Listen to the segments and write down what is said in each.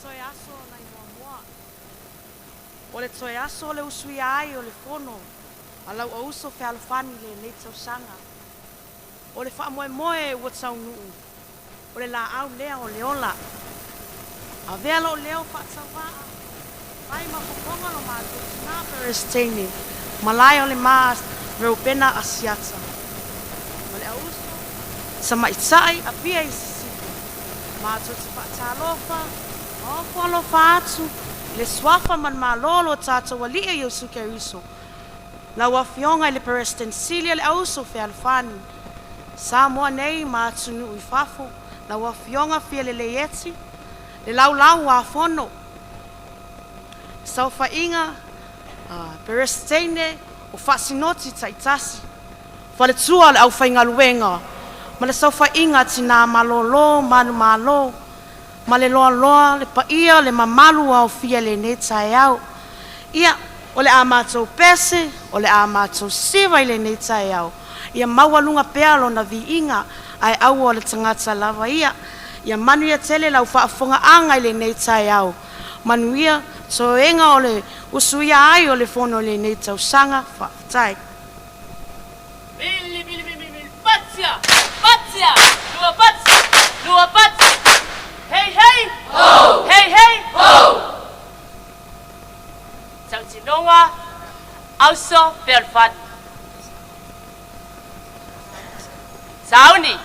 toe aso nai muamua. O le toe aso o le usuia ai o le fono a lau auso fealofani i lenei tausaga. O le faamoemoe ua taunuu, o le laau lea o le ola. Avea lou leo faatauvaa, fai ma fofoga lo matou tina Peresetene, malae o le ma Reubena Asiata, ma le auso tamaitai Apia i Sisifo. Matou te faatalofa ma ofo alofa atu i le suafa ma le Malo o lo tatou Alii Iesu Keriso, lau Afioga i le Peresetene Sili a le Auuso Fealofani, Samoa nei ma atunuu i fafo, lau Afioga Fialelei Eti, le laulau a fono, saofaiga a Peresetene o Faasinoti Taitasi, faletua o le aufaigaluega ma le saofaiga a tinā malōlō manumalo ma le loaloa le paia le mamalu ua aofia i lenei taeao. Ia, o le a matou pese, o le a matou siva i lenei taeao, ia maualuga pea lona viiga ae aua o le tagata lava ia. Ia manuia tele lau faafofogaaga i lenei taeao, manuia toega o le usuia ai o le fono i lenei tausaga. Faafetai. Mili, mili, mili, mili, patia, patia, lua patia, lua patia. Hei, hei! Ho! Hei, hei! Ho! Tautinoga, auso fealofani. Sauni.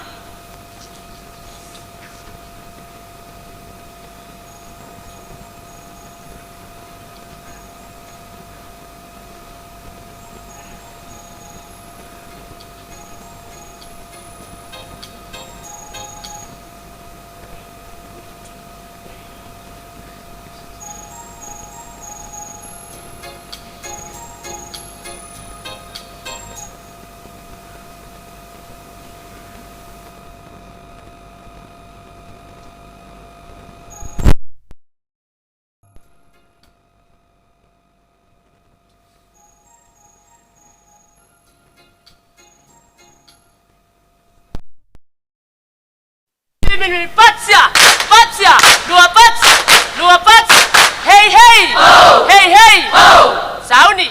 Mili, patia, patia, lua patia, lua patia. Hei, hei! Ho! Hei, hei! Ho! Sauni.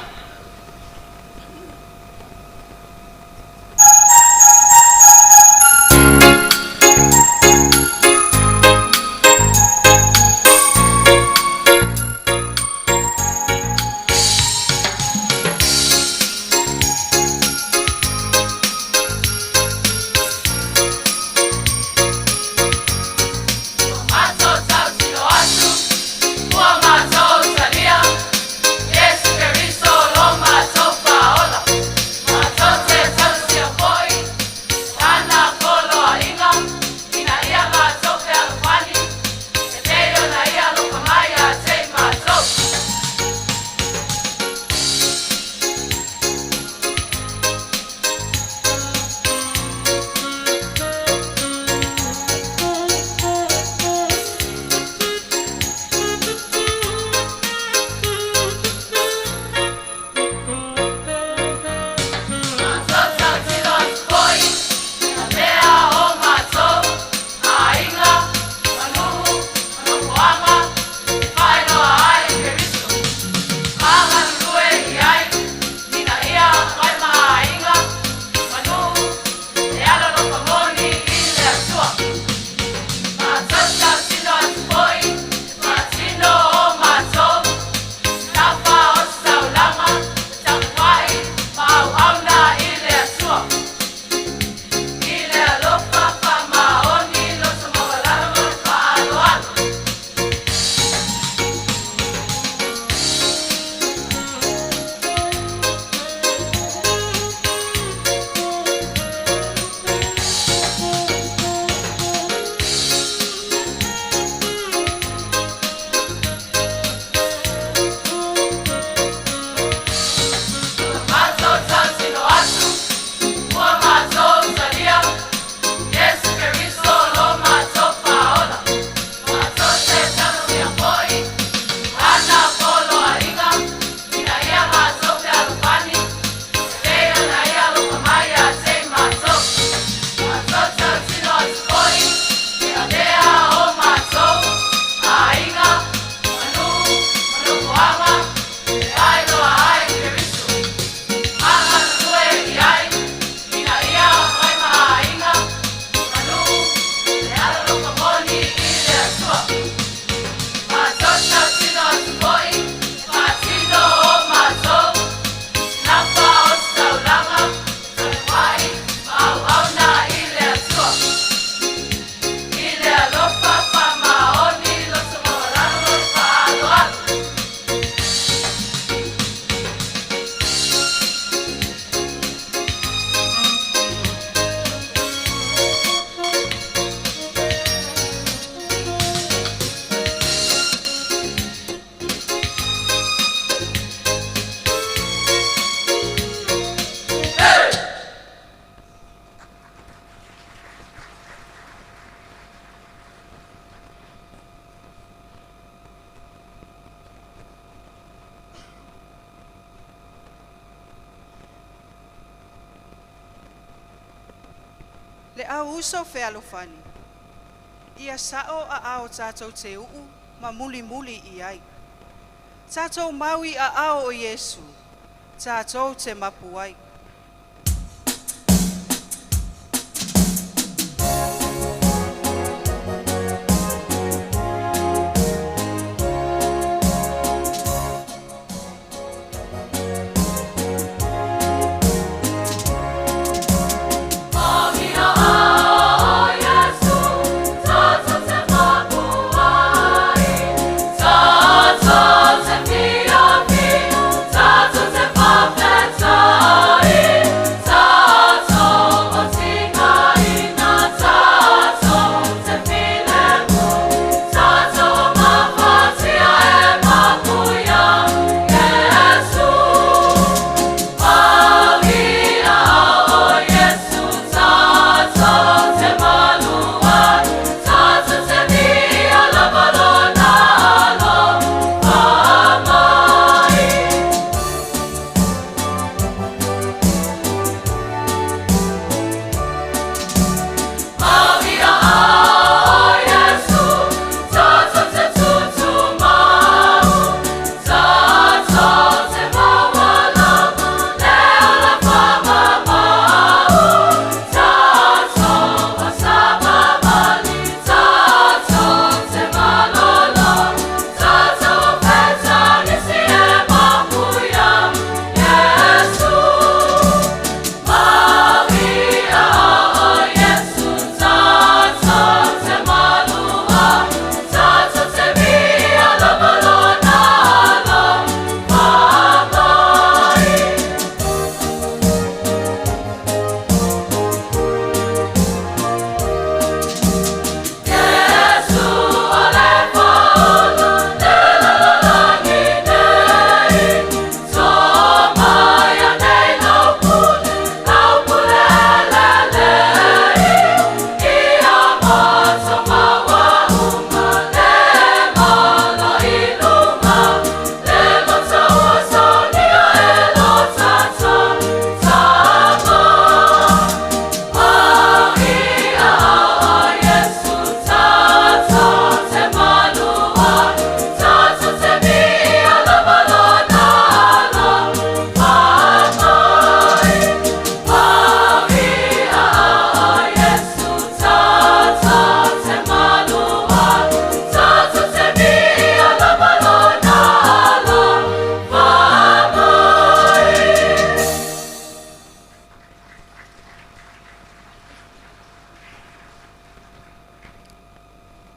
Matou tautino atu, ua matou talia, Iesu Keriso. Le au uso fealofani, ia sa'o aao tatou te u'u ma mulimuli i ai. Tatou mau i aao o Iesu, tatou te mapu ai.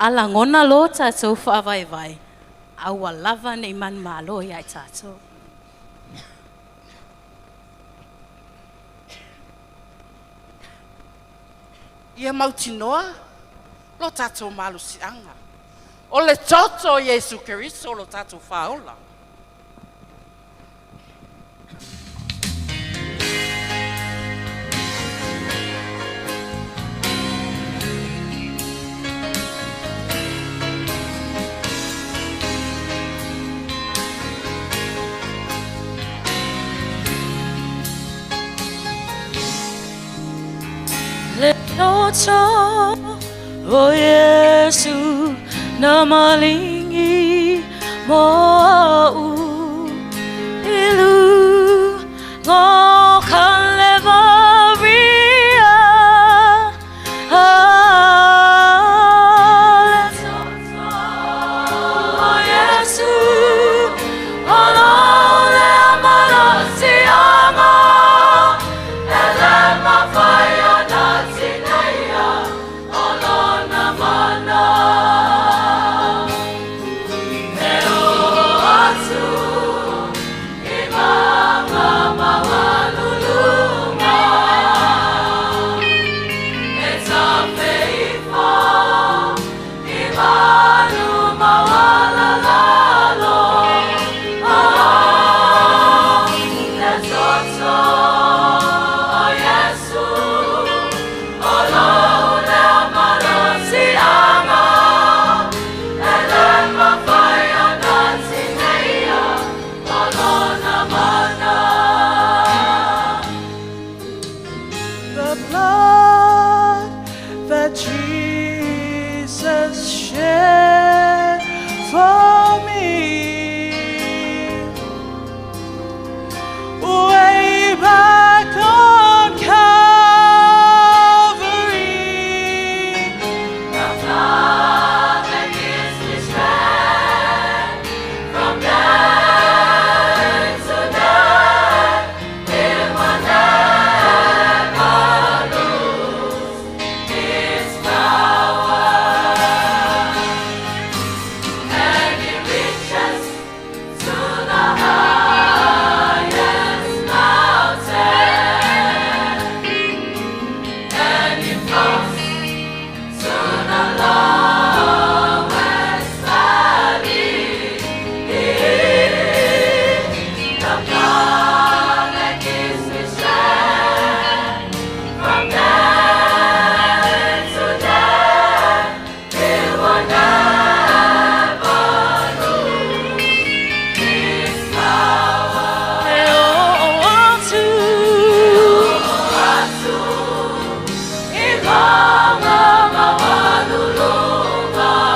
Alagona lo tatou faavaevae, a ua lava nei manumalo ia i tatou. Ia mautinoa lo tatou malosiaga, o le toto o Iesu Keriso lo tatou faaola. Le toto o Iesu na malingi mo ilu ngo Kalevaria. Le toto o Iesu o lo le amalosiaga e le mafai ona tineia o lona mana. E oo atu i maga maualuluga e tafeifo i malu maualalalo. Oh, le toto o Iesu o lo le amalosiaga e le mafai ona tineia o lona mana. The blood Jesus shed for me. Way back on Calvary.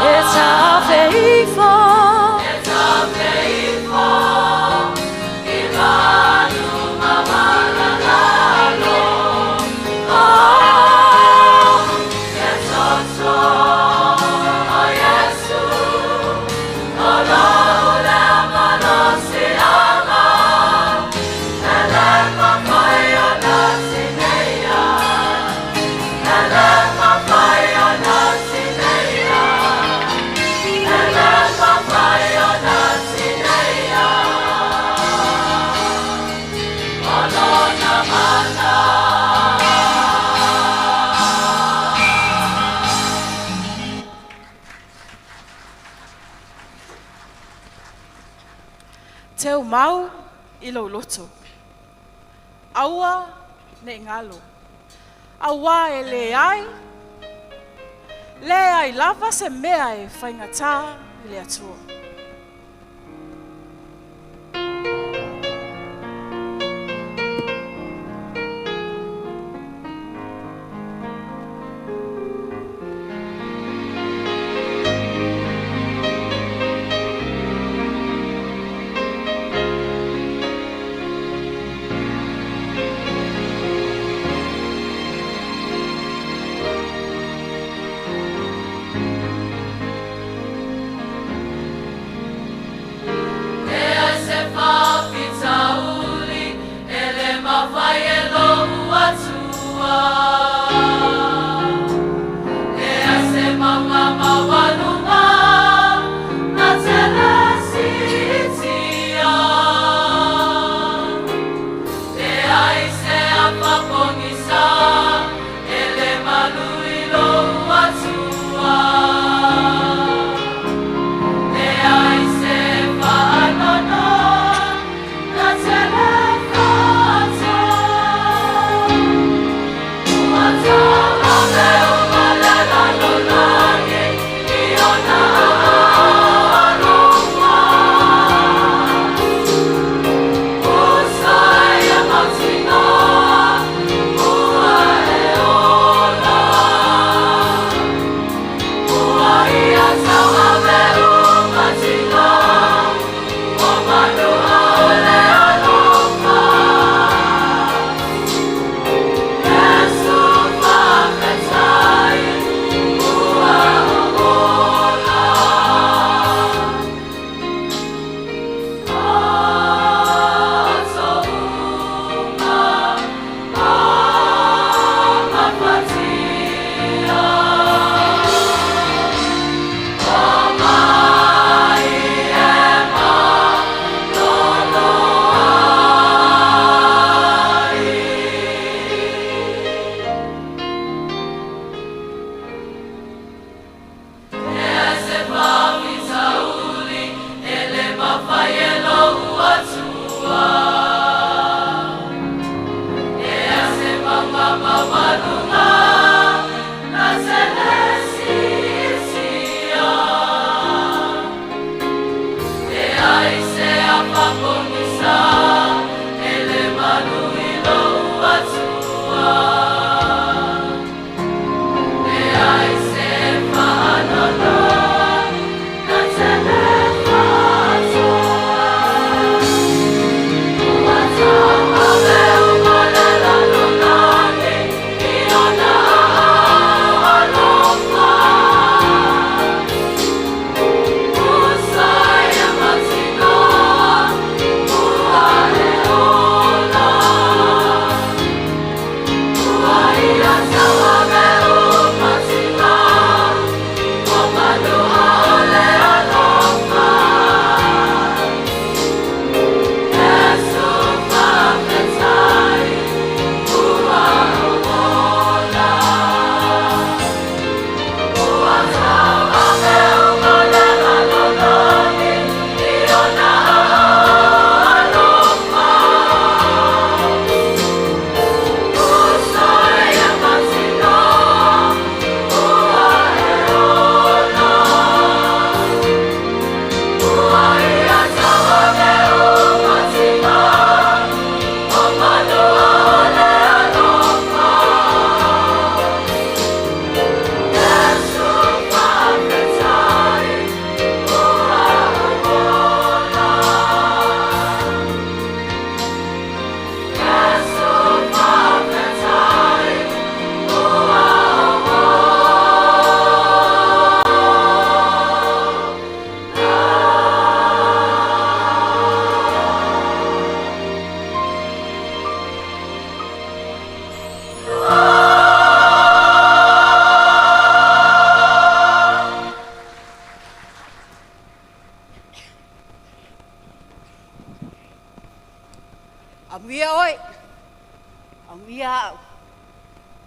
It's our faithful. Teu mau i lou loto. Aua ne i galo. Auā e leai, leai lava se mea e faigatā i le Atua.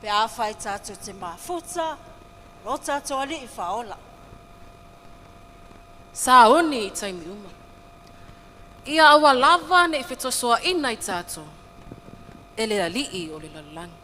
Pe afai tatou te mafuta, lo tatou alii faaola. Sauni i taimi uma. Ia aua lava ne i fetosoaina i tatou e le alii o le lalolagi.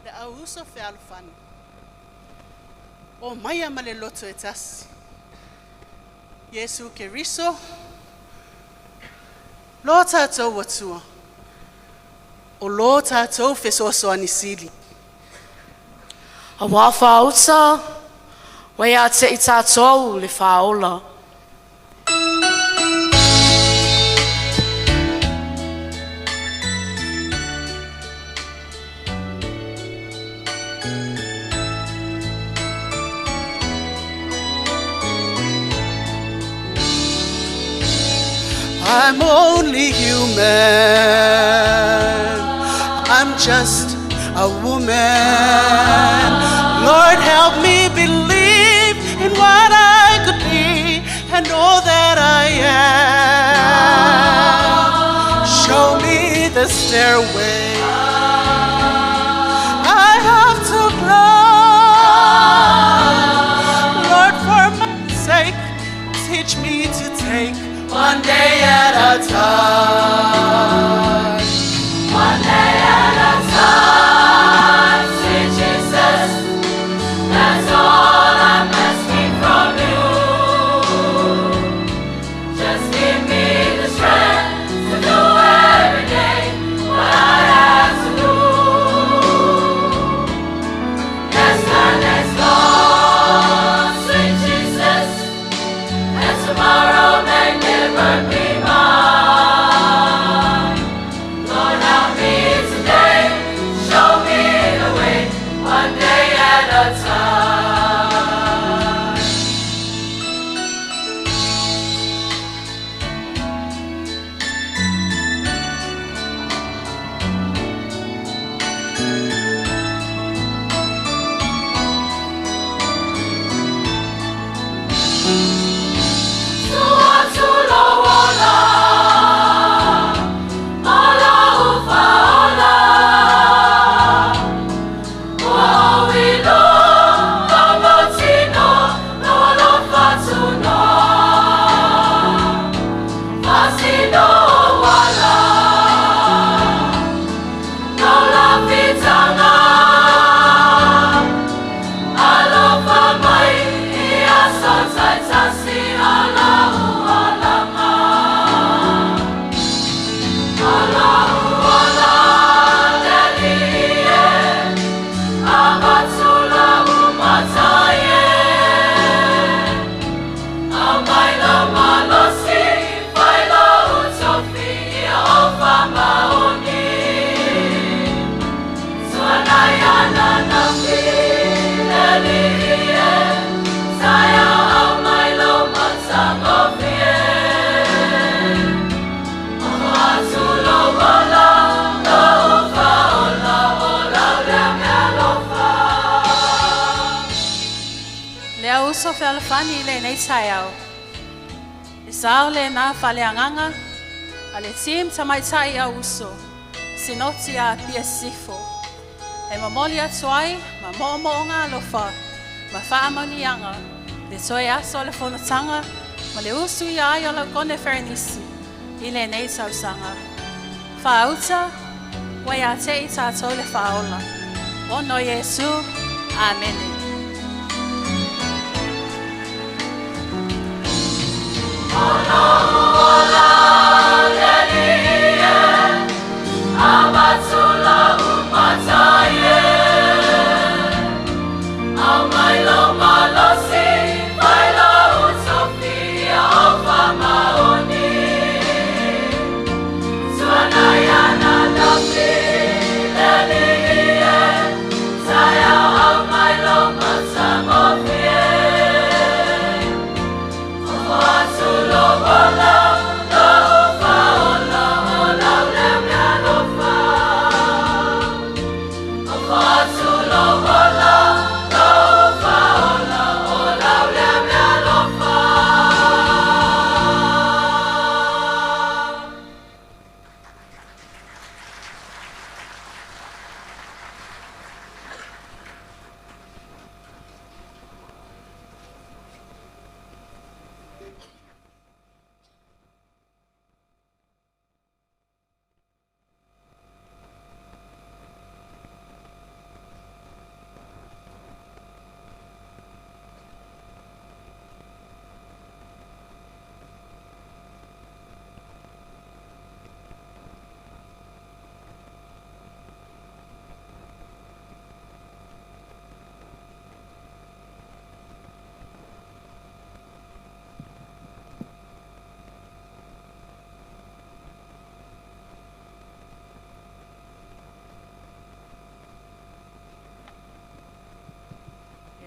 Le au uso fealofani. O maia ma le loto e tasi. Iesu Keriso, lo tatou Atua, o lo tatou fesoasoani sili. Auā faauta, ua ia te i tatou le faaola. I'm only human. I'm just a woman. Lord, help me believe in what I could be and all that I am. Show me the stairway I have to climb. a time. One day at a time, sweet Jesus, that's all I'm asking from you. Just give me the strength to do every day what I have to do. Yesterday's gone, sweet Jesus, and tomorrow may never be mine. Lord, help me today, show me the way, one day at a time. Alofa mai ia so tai tasi ala u alama. Ala u ala leli e, amatula u matai e. Amai la malosi, fai la u tofi ia ofa maoni. Le au uso fealofani i lenei taeao. E sao lenā faaleagaga a le team tamaitaʻi au uso, Sinoti a Apia Sisifo. E momoli atu ai ma moomooga alofa ma faamanuiaga le toe aso o le fonotaga ma le usuia ai o laukone Ferenisi i lenei tausaga. Faauta, ua iā te i tātou le Faaola. Ona o Iesu, Amene.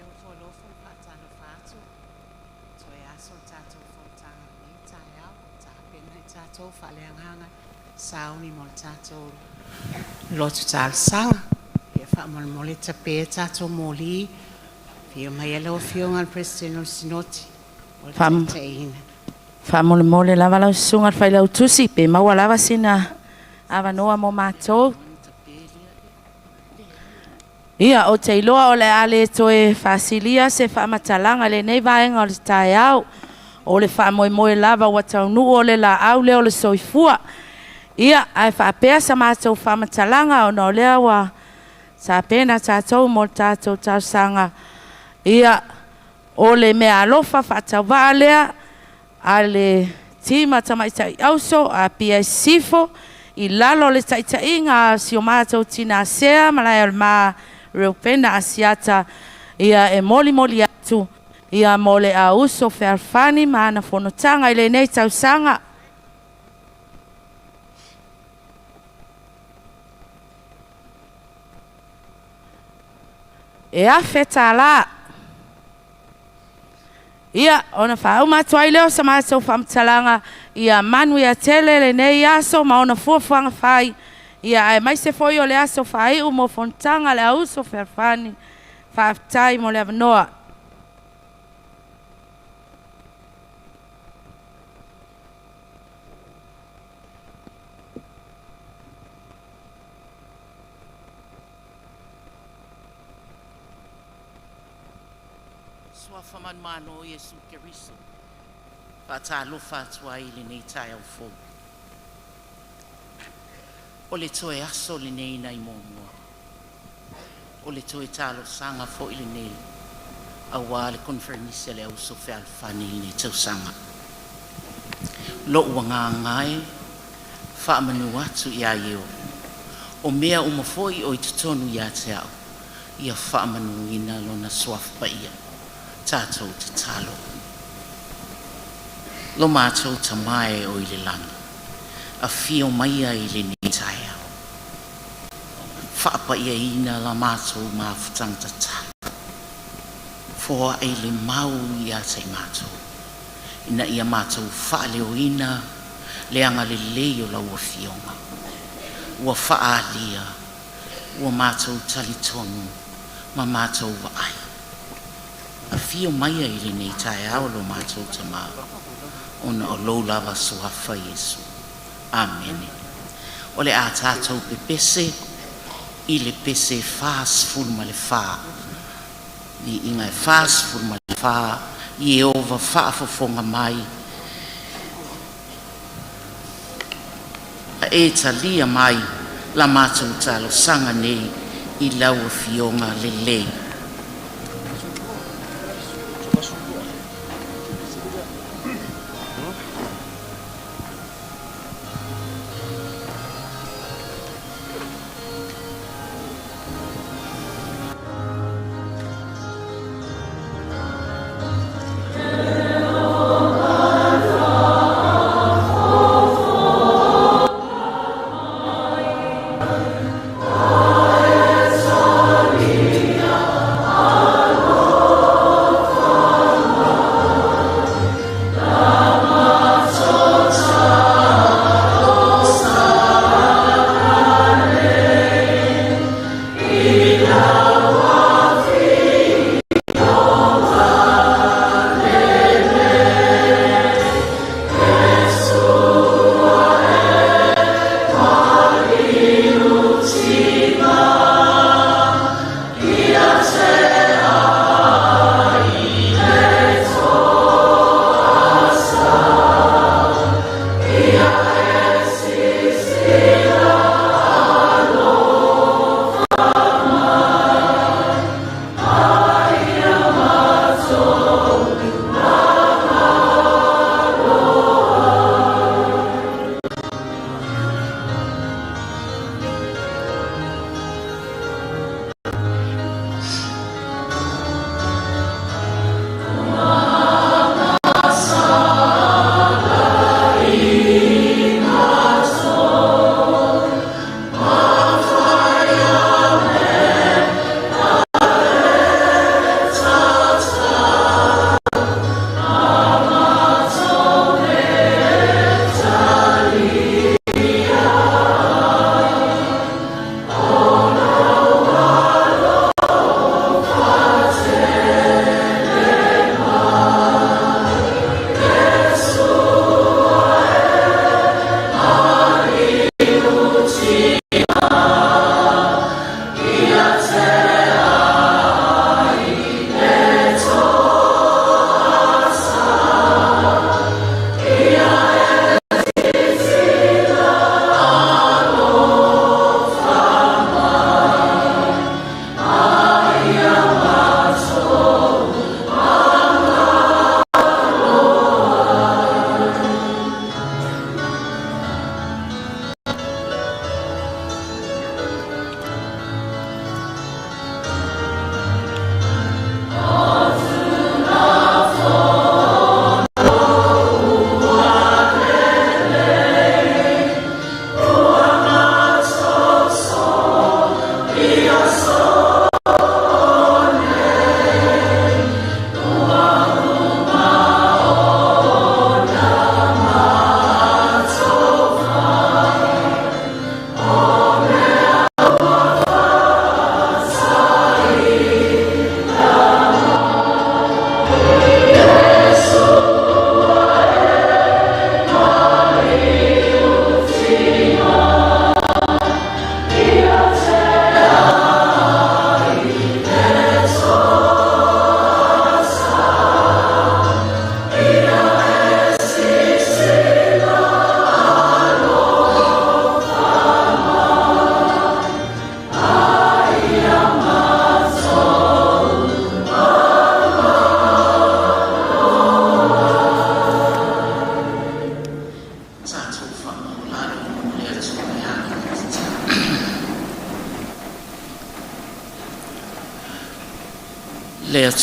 E ofo alofa ma faatalofa atu, toe aso le tatou fonotaga i lenei taeao, ua tapena i tatou faaleagaga sauni mo le tatou lotu talosaga. Ia faamolemole tapea tatou moli, afio mai lau Afioga i le Peresetene o le Sinoti mo le taitaiina. Faamolemole lava lau susuga i le Failautusi pe maua lava sina avanoa mo matou. Ia, ou te iloa o le a le toe faasilia se faamatalaga i lenei vaega o le taeao. O le faamoemoe lava ua taunuu o le laau lea o le soifua. Ia, ae faapea sa matou faamatalaga ona o lea ua tapena tatou mo le tatou talosaga. Ia, o le meaalofa faatauvaa lea a le tima tamaitai auso a Apia Sisifo i lalo o le taitaiga a si o matou tina Sea Malaeolema Reupena Asiata, ia e molimoli atu ia mo le auso fealofani ma ana fonotaga i lenei tausaga. E $1,000. Ia, ona faauma atu ai lea o sa matou faamatalaga, ia manuia tele lenei aso ma ona fuafuaga fai, ia aemaise foi o le aso faaiu mo fonotaga a le auso fealofani. Faafetai mo le avanoa. Suafa manumalo o Iesu Keriso, faatalofa atu ai i lenei taeao fou. O le toe aso lenei nai Moamoa, o le toe talosaga foi lenei aua le koneferenisi a le Auuso Fealofani i lenei tausaga. Lo'u agaga e faamanu atu ia Ieova, o mea uma foi o i totonu ia te a'u, ia faamanuina Lona Suafa Paia. Tatou tatalo. Lo matou Tamā e o i le lagi, afio maia i lenei taeao, faapaiaina la matou mafutaga tatalo, foaʻi le mau ia te i matou, ina ia matou faaleoina le agalelei o lau Afioga ua faaalia ua matou talitonu ma matou vaai. Afio maia i lenei taeao lo matou Tamā, ona o lou lava Suafa Iesu. Amene. O le a tatou pepese i le pese 44, viiga e 44, Ieova faafofoga mai, a e talia mai la matou talosaga nei i lau Afioga lelei.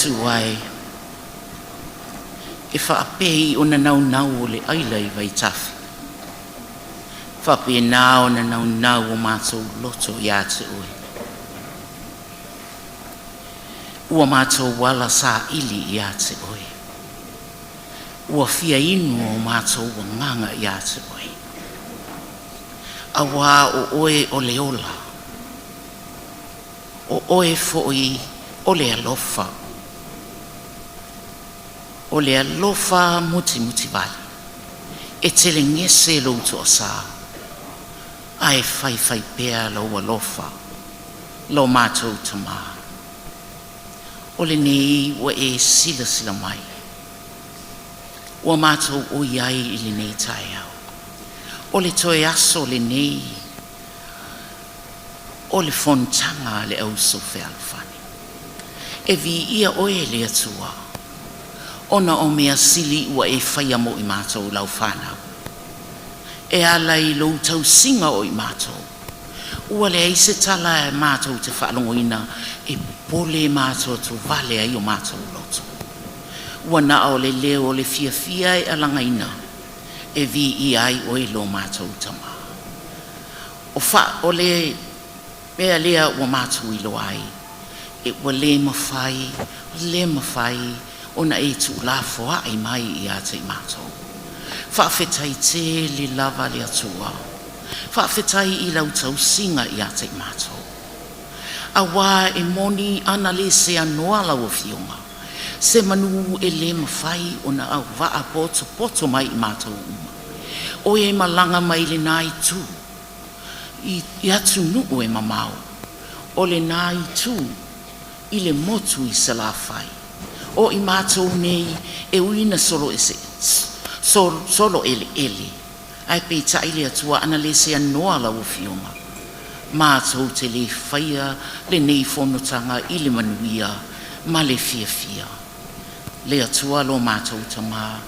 Atua e, e faapei ona naunau o le aila i vaitafe, faapena ona naunau o matou loto ia te oe. Ua matou ala saili ia te oe. Ua fia inu o matou agaga ia te oe. Auā o oe o le ola, o oe foi o le alofa, o le alofa mutimutivale, e telegese lou toasā, ae faifaipea lou alofa, lo matou Tamā. O lenei ua e silasila mai, ua matou oi ai i lenei taeao. O le toe aso lenei o le fonotaga a le auso fealofani. E viia oe le Atua, ona o mea sili ua e faia mo i matou lau fanau. E ala i lou tausiga o i matou, ua leai se tala e matou te faalogoina e popole matoatovale ai o matou loto. Ua na o le leo o le fiafia e alagaina, e viia ai oe lo matou Tamā. O fa o le mea lea ua matou iloa ai, e ua le mafai, le mafai ona e tuulafoai mai ia te i matou. Faafetai tele lava le Atua. Faafetai i lau tausiga ia te i matou. Auā e moni ana le seanoa lau Afioga, se manu e le mafai ona auvaa potopoto mai i matou uma. Oe e malaga mai lena itu, i atunuu e mamao, o lena itu i le motu i Salafai. O i matou nei e ui ina solo ese, solo eleele, ae peitai le Atua ana le seanoa lau Afioga, matou te le faia lenei fonotaga i le manuia ma le fiafia. Le Atua lo matou Tamā,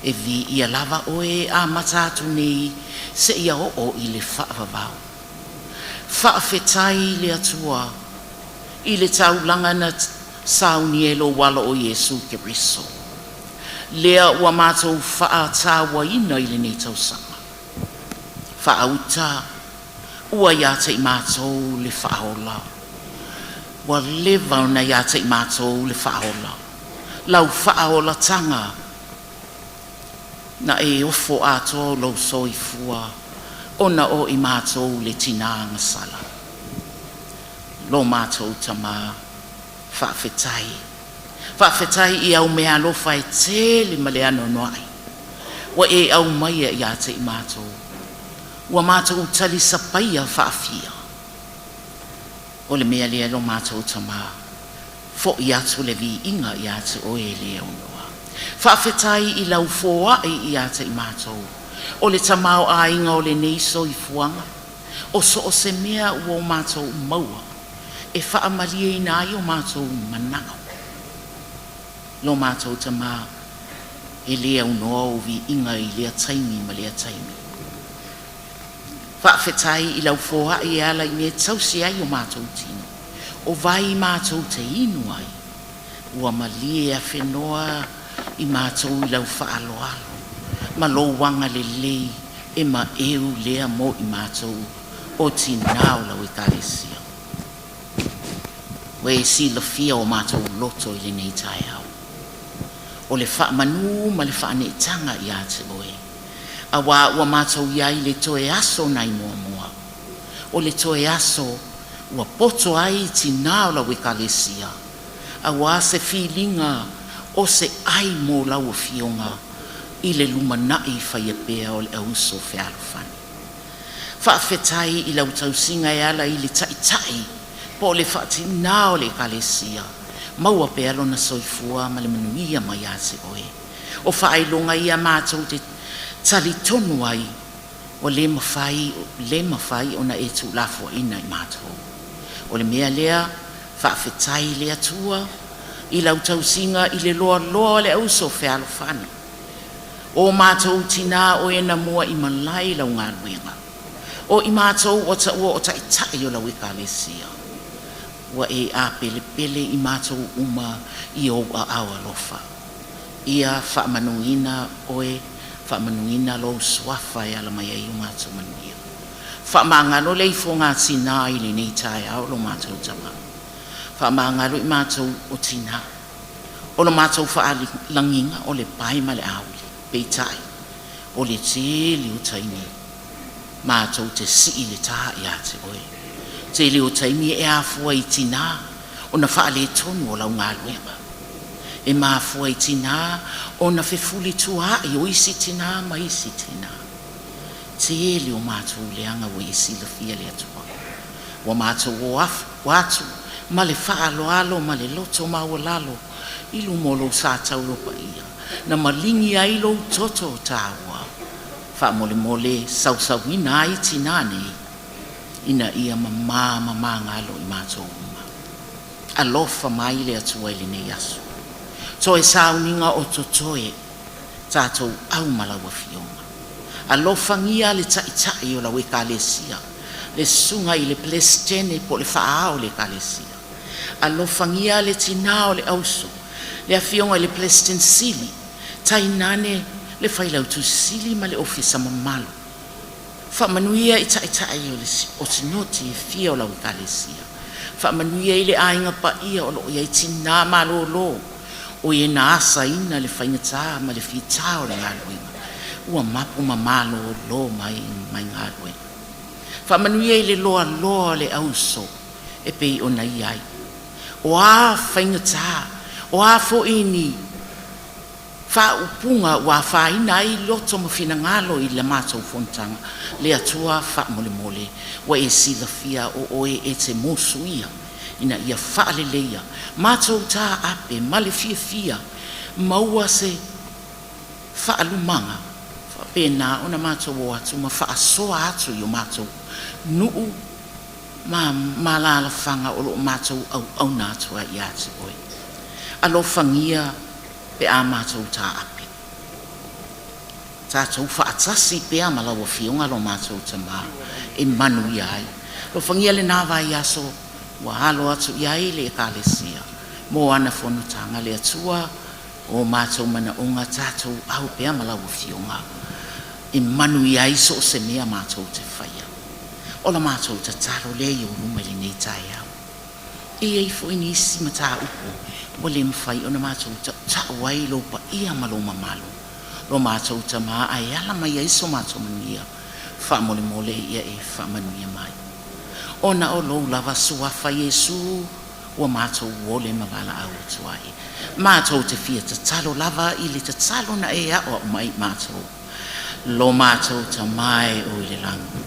e viia lava oe e amata atu nei seia oo i le faavavau. Faafetai le Atua i le taulaga na sauni e lou alo o Iesu Keriso, lea ua matou faatauaina i lenei tausaga. Faauta ua ia te i matou le faaola. Ua leva ona ia te i matou le faaola. Lau faaolatanga na e ofo atoa o lou soifua ona o i matou le tinā gasala. Lo matou Tamā, faafetai. Faafetai i au meaalofa e tele ma le anoanoai ua e aumaia ia te i matou. Ua matou talisapaia faafia. O le mea lea lo matou Tamā, foʻi atu le viiga ia te oe e le aunoa. Faafetai i lau foai ia te i matou, o le tamaoaiga o lenei soifuaga, o so o se mea ua o matou maua e faamalieina ai o matou manao. Lo matou Tamā, e le aunoa ou viiga i lea taimi ma lea taimi. Faafetai i lau foai e ala i mea e tausi ai o matou tino, o vai matou te inu ai, ua malie afenoa i matou i lau faaaloalo ma lou agalelei e maeu lea mo i matou o tinā o lau Ekalesia. Ua e silafia o matou loto i lenei taeao, o le faamanū ma le faaneetaga ia te oe, auā ua matou i ai le toe aso nai muamua, o le toe aso ua poto ai tinā o lau Ekalesia, auā se filiga o se ai mo lau Afioga i le lumanai faia pea o le auso fealofani. Faafetai i lau tausiga e ala i le Taitai po o le faatinā o le Ekalesia, maua pea lona soifua ma le manuia mai ia te oe. O faailoga ia matou te talitonu ai ua le mafai, le mafai ona e tuulafoaina i matou. O le mea lea, faafetai le Atua i lau tausiga i le loaloa o le auso fealofani. O matou tinā oe na mua i malae i lau galuega. O i matou ua taua o taitai o lau Ekalesia. Ua e apelepele i matou uma i ou aao alofa. Ia faamanuina oe, faamanuina lou suafa e ala mai ai o matou manuia. Faamagalo le ifoga tinā i lenei taeao lo matou Tamā. Faamagalo i matou o tinā. O lo matou faalagiga o le pae ma le auli, peitai, o le tele o taimi matou te sii le tā ia te oe. Tele o taimi e afua i tinā ona faaletonu o lau galuega. E mafua i tinā ona fefulisua'i o isi tinā ma isi tinā. Tele o matou leaga ua e silafia le Atua. Ua matou o atu ma le faaaloalo ma le loto maualalo i luma o lou sa tauro paia, na maligi ai lou toto taua, faamolemole sausauina ai tinā nei, ina ia mamā ma magalo i matou uma. Alofa mai le Atua i lenei aso. Toe sauniga o totoe, tatou au ma lau Afioga. Alofagia le Taitai o lau Ekalesia, le susuga i le Peresetene po o le Faaao o le Ekalesia. Alofagia le tinā o le auso, le Afioga i le Peresetene Sili, tainane le Failautusi Sili ma le Ofisa mamalu. Faamanuia i taitai o sinoti e fia o lau Ekalesia. Faamanuia i le aiga paia o loo i ai tinā malōlō, o e na asaina le faigata ma le fitā o le galuega, ua mapu ma malōlō mai mai galuega. Faamanuia i le loaloa o le auso e pei ona i ai. O a faigata, o a foi ni faaupuga ua afaina ai loto ma finagalo i le matou fonotaga, le Atua faamolemole, ua e silafia o oe e te musuia ina ia faaleleia matou taape ma le fiafia maua se faalumaga faapena ona matou o atu ma faasoa atu i o matou nuu ma maalaalafaga o loo matou auauna atu ai ia te oe. Alofagia pe a matou taape. Tatou faatasi pea ma lau Afioga lo matou Tamā e manuia ai. Alofagia lenā vaiaso ua alo atu i ai le Ekalesia mo ana fonotaga le Atua o matou manaoga tatou au pea ma lau Afioga e manuia ai so o se mea matou te faia. O la matou tatalo lea i ou luma i lenei taeao. E i ai foi nisi mataupu ua le mafai ona matou tautau ai lou paia ma lou mamalu, lo matou Tamā, ae ala mai ai so matou manuia, faamolemole ia e faamanuia mai. Ona o lou lava suafa Iesu ua matou ole ma valaau atu ai. Matou te fia tatalo lava i le tatalo na e aoao mai i matou. Lo matou Tamā e o i le lagi.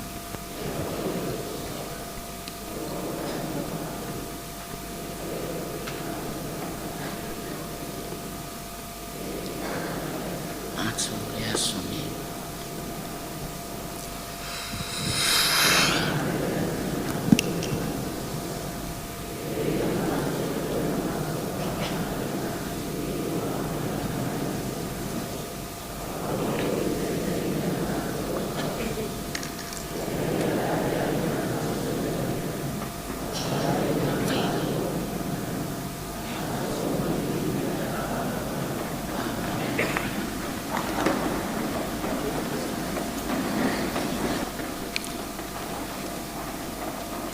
Matou le aso nei.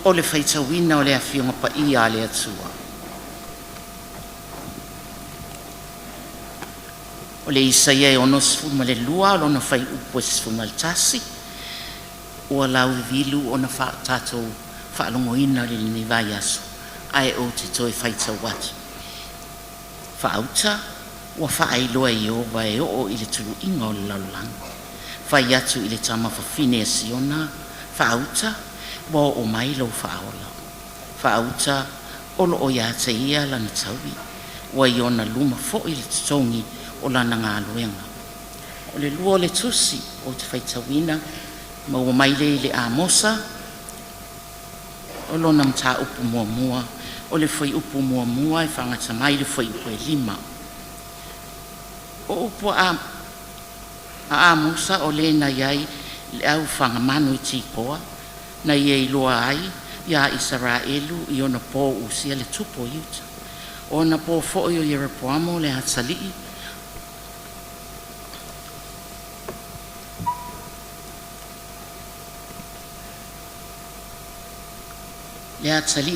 O le faitauina o le Afioga Paia a le Atua. O le Isaia e 62 lona fuaiupu e 11, ua lauivilu ona tatou faalogoina i lenei vaiaso, ae ou te toe faitau atu. Faauta ua faailoa e Ieova e oo i le tuluiga o le lalolagi. Fai atu i le tama fafine a Siona, faauta, ua oo mai lou faaola. Faauta o loo ia te ia lana taui, ua i ona luma foi le totogi o lana galuega. O le lua o le tusi ou te faitauina, maua mai lea i le Amosa, o lona mataupu muamua, o le fuaiupu muamua e faagata mai le fuaiupu e 5. O upu a Amosa o le na i ai le au fagamanu i Tikoa, na ia iloa ai Iā Isaraelu i ona po o Usia le tupu o Iuta. O ana po foi o Ieropoamo le atalii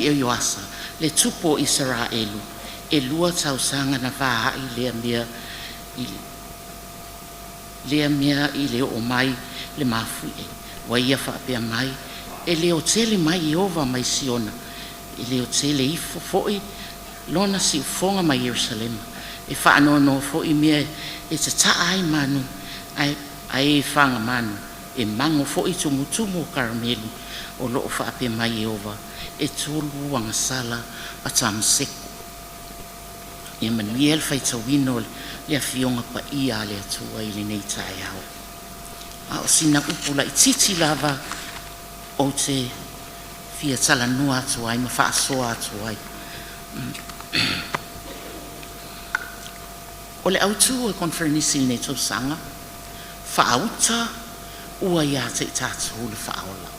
o Ioasa le tupu o Isaraelu, e lua tausaga na va ai lea mea i le oo mai le mafuie. Ua ia faapea mai, “E leotele mai Ieova mai Siona, e leotele ifo foi lona siufofoga mai Ierusalema, e faanoanoa foi i mea e tataa ai manu a e fagamanu, e mago foi tumutumu o Karamelu. O loo faapea mai Ieova, e tolu agasala a Tamaseko.” Ia manuia le faitauina o le Afioga Paia a le Atua i lenei taeao. A o sina upu laitiiti lava ou te fia talanoa atu ai ma faasoa atu ai. O le autu o le koneferenisi i lenei tausaga, faauta ua ia te i tatou le faaola.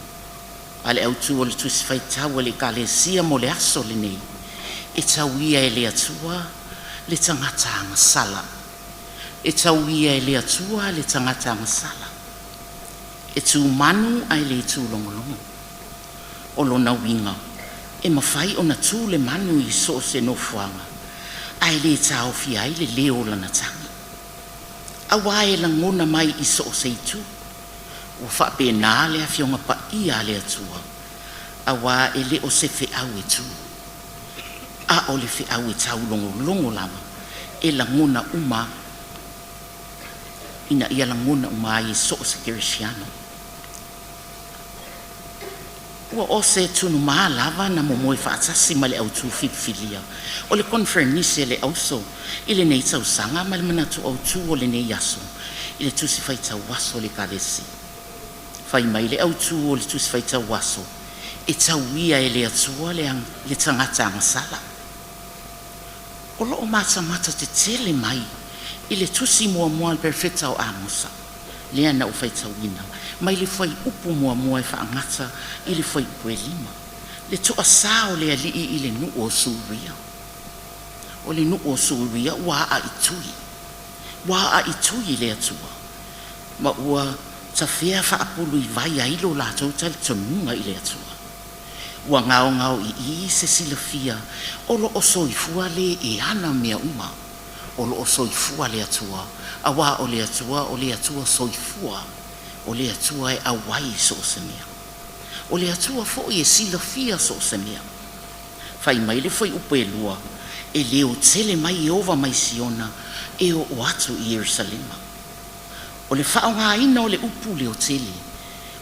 A le autu o le tusi faitau a le Ekalesia mo le aso lenei, e tauia e le Atua le tagata agasala. E tauia e le Atua le tagata agasala. E tu manu ae le tūlogologo. O lona uiga, e mafai ona tu le manu i so o se nofoaga, ae le taofia ai le leo o lana tagi. Auā e lagona mai i so o se itu. Ua faapena le Afioga Paia a le Atua, auā e le o se feau e tu, a o le feau e taulogologo lava, e lagona uma ina ia lagona uma ai e so o se kerisiano. Ua o se tunumā lava na momoe faatasi ma le autu filifilia o le koneferenisi a le auso i lenei tausaga ma le manatu autu o lenei aso i le tusi faitau aso a le Ekalesia. Fai mai le autu o le tusi faitau aso, e tauia e le Atua le tagata agasala. O loo matamata tetele mai i le tusi muamua a le Perofeta o Amosa, lea na ou faitauina, mai le fuaiupu muamua e faagata i le fuaiupu e 5, le toasā o le alii i le nuu o Suria. O le nuu o Suria ua aa i tui, ua aa i tui i le Atua, ma ua tafea faapulu i vai ai lo latou talitonuga i le Atua. Ua gaogaoi'i se silafia o loo soifua le e ana mea uma, o loo soifua le Atua, auā o le Atua o le Atua soifua, o le Atua e auai i so o se mea. O le Atua foi e silafia so o se mea. Fai mai le fuaiupu e 2, e leotele mai Ieova mai Siona e oo atu i Ierusalema. O le faaaogaina o le upu leotele,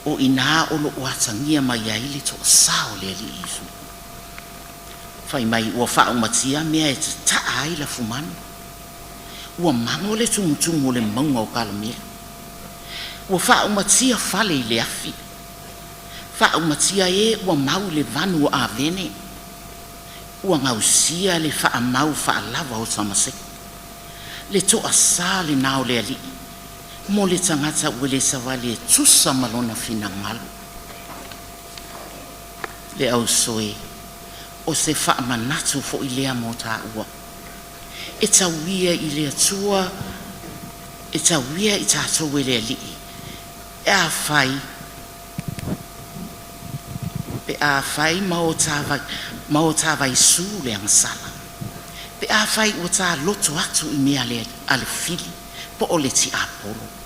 o i inā o loo atagia mai ai le toasā o le alii Iesu. Fai mai ua faaumatia mea e tataa ai lafumanu. Ua mago le tumutumu o le mauga o Karamelu. Ua faaumatia fale i le afi. Faaumatia e ua mau le vanu o Avene. Ua gausia le faamau faalava o Tamaseko. Le toasā lenā o le alii, mo le tagata ua le savali e tusa ma lona finagalo. Le auso e, o se faamanatu foi lea mo taua. E tauia i le Atua, e tauia i tatou e le alii, e afai pe afai ma o tā ma o tā vaisū le agasala. Pe afai ua tā loto atu i mea a le fili po o le tiapolo.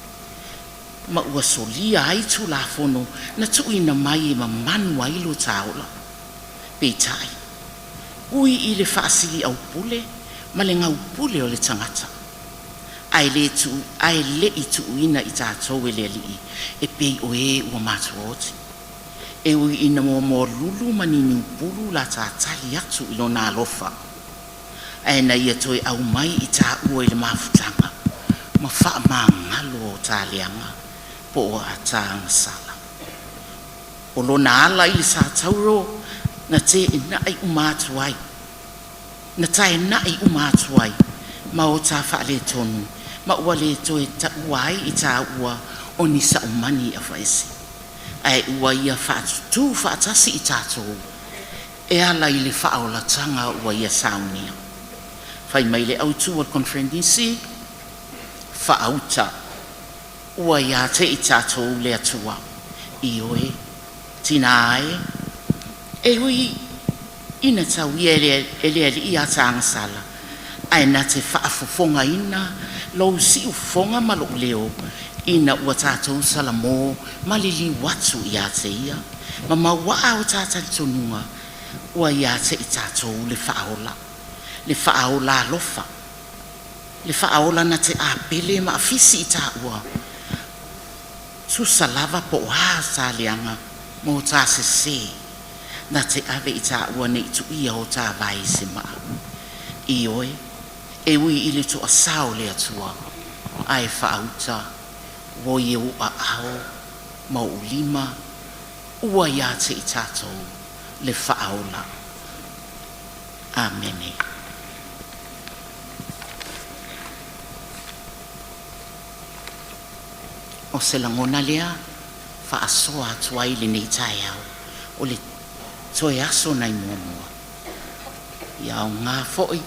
Ma ua solia ai tulafono na tuuina mai e mamanu ai lo tāola. Peitai, ui i le faasiliaupule ma le gaupule o le tagata. Ae le tu ae le i tuuina i tatou e le alii e pei o e ua matuaoti. E ui ina moamoa lulu ma niniupulu la tātali atu i lona alofa. Ae na ia toe aumai i taua i le mafutaga ma faamagalo o taleaga po o a tā agasala. O lona ala i le satauro na teenai uma atu ai, na taenai uma atu ai, ma o tā faaletonu, ma ua le toe taua ai i tāua o ni saumani afaese. Ae ua ia faatutū faatasi i tatou e ala i le faaolataga ua ia saunia. Fai mai le autu o le Conferenisi, faauta ua ia te i tatou le Atua. Ioe, tina e, e ui ina tauia e le Alii a agasala, ae na te faafofogaina lou siufofoga ma lou leo ina ua tatou salamo ma liliu atu ia te ia, ma mauaa o ta talitonuga ua ia te i tatou le faaola, le faaola alofa, le faaola na te apele ma afisi i tāua, tusa lava po o a sa leaga mo tā sesē, na te ave i tāua nei tuia o tā vai se maa. Ioe, e ui i le toasā o le Atua, ae faauta ua i ou aao ma ou lima ua ia te i tatou le faaola. Amene. O se lagona lea faasoa atu ai lenei taeao o le toe aso nai muamua. Ia aogā foi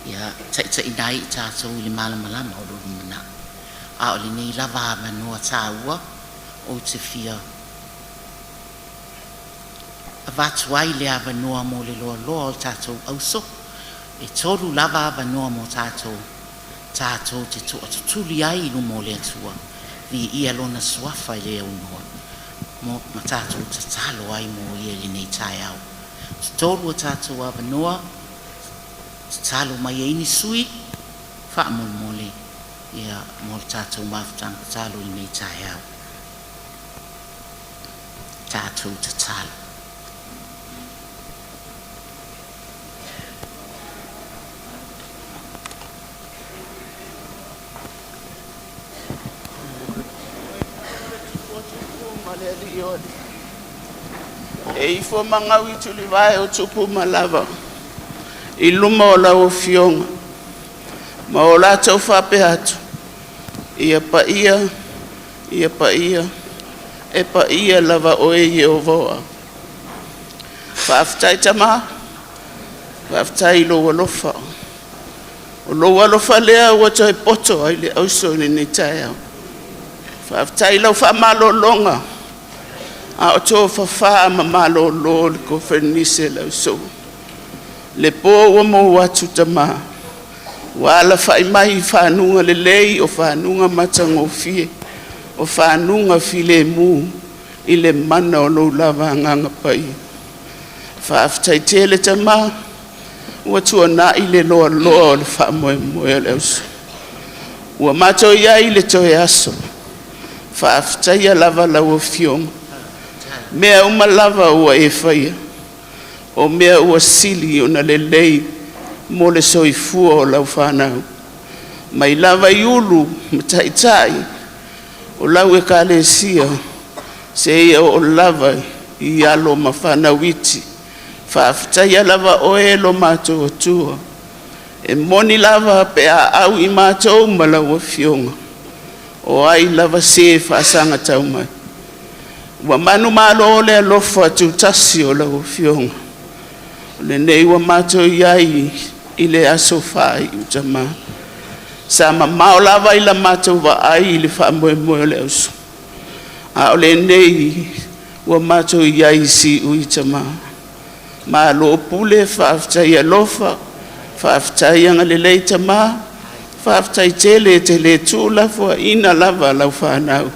ia taitaiina ai i tatou i le malamalama o lo lumanai. A o lenei lava avanoa tāua ou te fia avatu ai le avanoa mo le loaloa o tatou auso. E tolu lava avanoa mo tatou, tatou te toatutuli ai i luma o le Atua, viia lona suafa i le aunoa, mo ma tatou tatalo ai mo ia i lenei taeao. Tolu o tatou avanoa, tatalo mai ai ni sui, faamolemole ia mo le tatou mafutaga tatalo i lenei taeao. Tatou tatalo. E ifo ma gau i tulivae o tupu ma lava i luma o lau Afioga, ma o latou faapea atu, ia paia, ia paia, e paia lava oe Ieova o au. Faafetai Tama, faafetai i lou alofa. O lou alofa lea ua toe poto ai le auso i lenei taeao. Faafetai i lau faamalologa a o tofafa ma malolo le Koneferenisi le auso. Le pō ua mou atu Tama, ua alafai mai i fanuga lelei o fanuga matagofie, o fanuga filemu i le mana o lou lava Agaga Paia. Faafetai tele Tama, ua tuanai le loaloa o le faamoemoe o le auso. Ua matou iai le toe aso, faafetaia lava lau Afioga. Mea uma lava ua e faia, o mea ua sili ona lelei mo le soifua o lau whanau. Mai lava i ulu ma taitai o lau ekalesia se ia o lava i alo ma whanau iti. Faafetaia lava oe lo matou Atua. E moni lava pe a au i matou ma lau Afioga. O ai lava se faasaga tau mai. Ua manumalo le alofa tutasi o lau Afioga. O lenei ua matou iai i le aso faaiu Tama. Sa mamao lava i la matou vaai i le faamoemoe o le auso. A o lenei ua matou iai i siui Tama. Malo pule, faafetai alofa, faafetai agalelei Tama, faafetai tele te le tuulafoaiina lava lau whanau.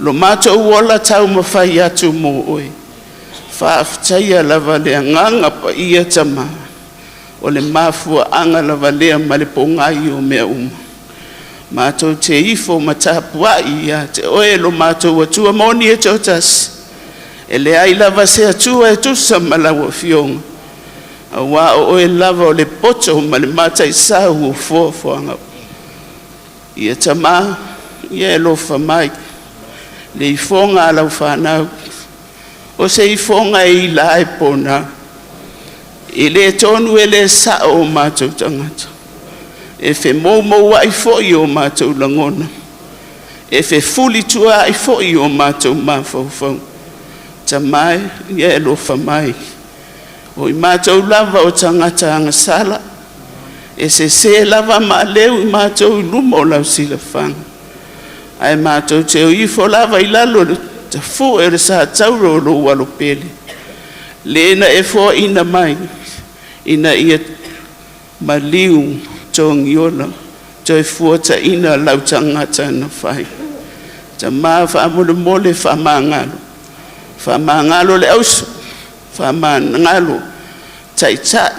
Lo matou ola taumafai atu mo oe. Faafetaia lava le Agaga Paia Tama, o le mafuaaga lava lea ma le pogai o mea uma. Matou te ifo ma tapuai ia te oe lo matou Atua moni e toatasi. E leai lava se Atua e tusa ma lau Afioga, auā o oe lava o le poto ma le mataisau o foafoaga. Ia Tama, ia e alofa mai, le ifoga a lau whanau, o se ifoga e ila e pona, e le tonu e le sao o mātou tangata, e fe moumou ai foi o mātou lagona, e fe fuli tua ai foi o mātou mafaufau. Tama e, ia e alofa mai. O i mātou lava o tagata agasala, e sesē lava ma aleu i mātou i luma o lau silafaga. Ae matou te o ifo lava i lalo o le tafue o le satauro o lou alo pele, le na e foaina mai, ina ia maliu togiola, toe fuataina lau tagata na fai. Tama faamolemole faamagalo, faamagalo le auso, faamagalo taitai,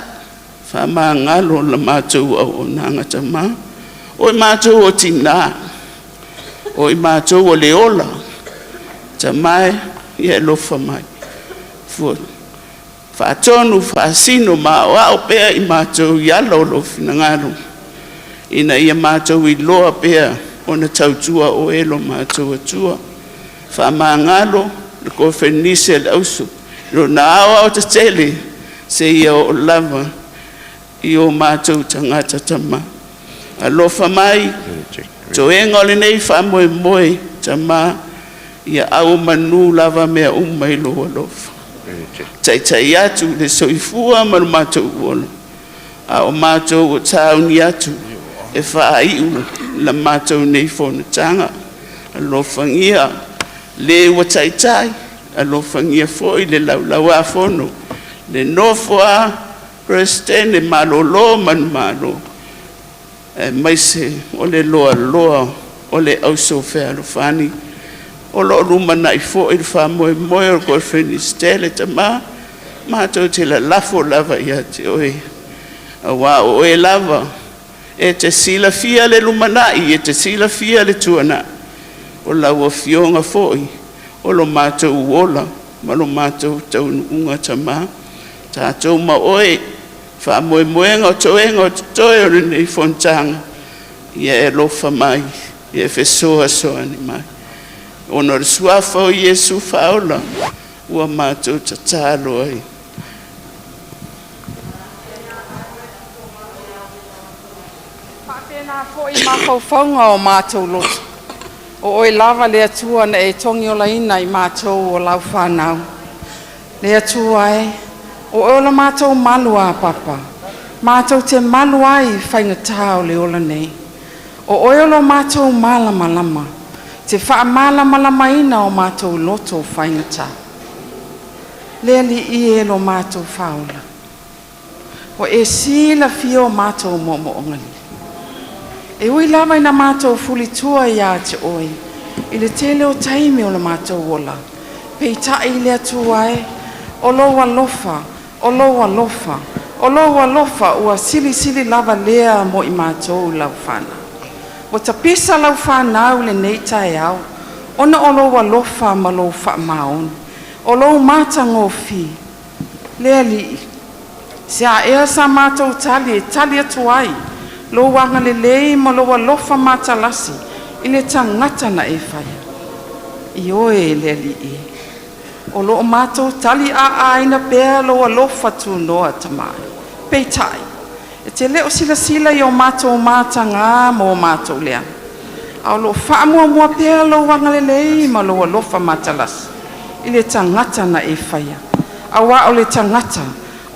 faamagalo la matou auaunaga Tama. O i matou o tina, o i matou o le ola, Tama e, ia e alofa mai. Faatonu, faasino ma aoao pea i matou i ala o lou finagalo, ina ia matou iloa pea ona tautua oe lo matou Atua. Faamagalo le koneferenisi a le auso, lona aoaotetele seia oo lava i o matou tagata Tama. Alofa mai, toega o lenei faamoemoe, Tama, ia auomanu lava mea uma i lou alofa. Taitai atu le soifua ma le matou ola, a o matou o tāuni atu e faaiu la matou nei fonotaga. Alofagia le ua taitai, alofagia foi le laulauafono, le nofo a Peresetene malolo manumalo, aemaise o le loaloa o le auso fealofani. O lo o lumanai foi le faamoemoe o le Koneferenisi tele Tama, matou te lalafo lava ia te oe, aua o oe lava e te silafia le lumanai, e te silafia le tuanai. O lau Afioga foi o lo matou ola ma lo matou taunuuga Tama. Tatou ma oe, faamoemoega o toega o totoe o lenei fonotaga, ia e alofa mai, ia e fesoasoani mai. Ona o le suafa o Iesu Faaola, ua matou tatalo ai. Faapena foi mafaufauga o matou loto, o oe lava le Atua na e togiolaina i matou o lau fanau. Le Atua e, o oe o lo matou malu a papa, matou te malu ai i faigata o le ola nei. O oe o lo matou malamalama, e te faamalamalamaina o matou loto faigata. Le Alii e lo matou Faaola, ua e silafia o matou moomooga. E ui lava ina matou fulitua ia te oe, i le tele o taimi o le matou ola, peitai le Atua e, o lou alofa, o lou alofa, o lou alofa ua silisili lava lea mo i matou lau whānau. Ua tapisa lau whānau lenei taeao, ona o lou alofa ma lou faamaoni, o lou matagofie. Le Alii, se a ea sa matou tali e tali atu ai lou agalelei ma lou alofa matalasi i le tagata na e faia. Ioe le Alii, o lo o matou tali aaina pea lou alofa tunoa tamai. Peitai, e te leo silasila i o matou mataga ma o matou leaga. A o loo faamuamua pea lou agalelei ma lou alofa matalasi i le tagata na e faia. Auā o le tagata,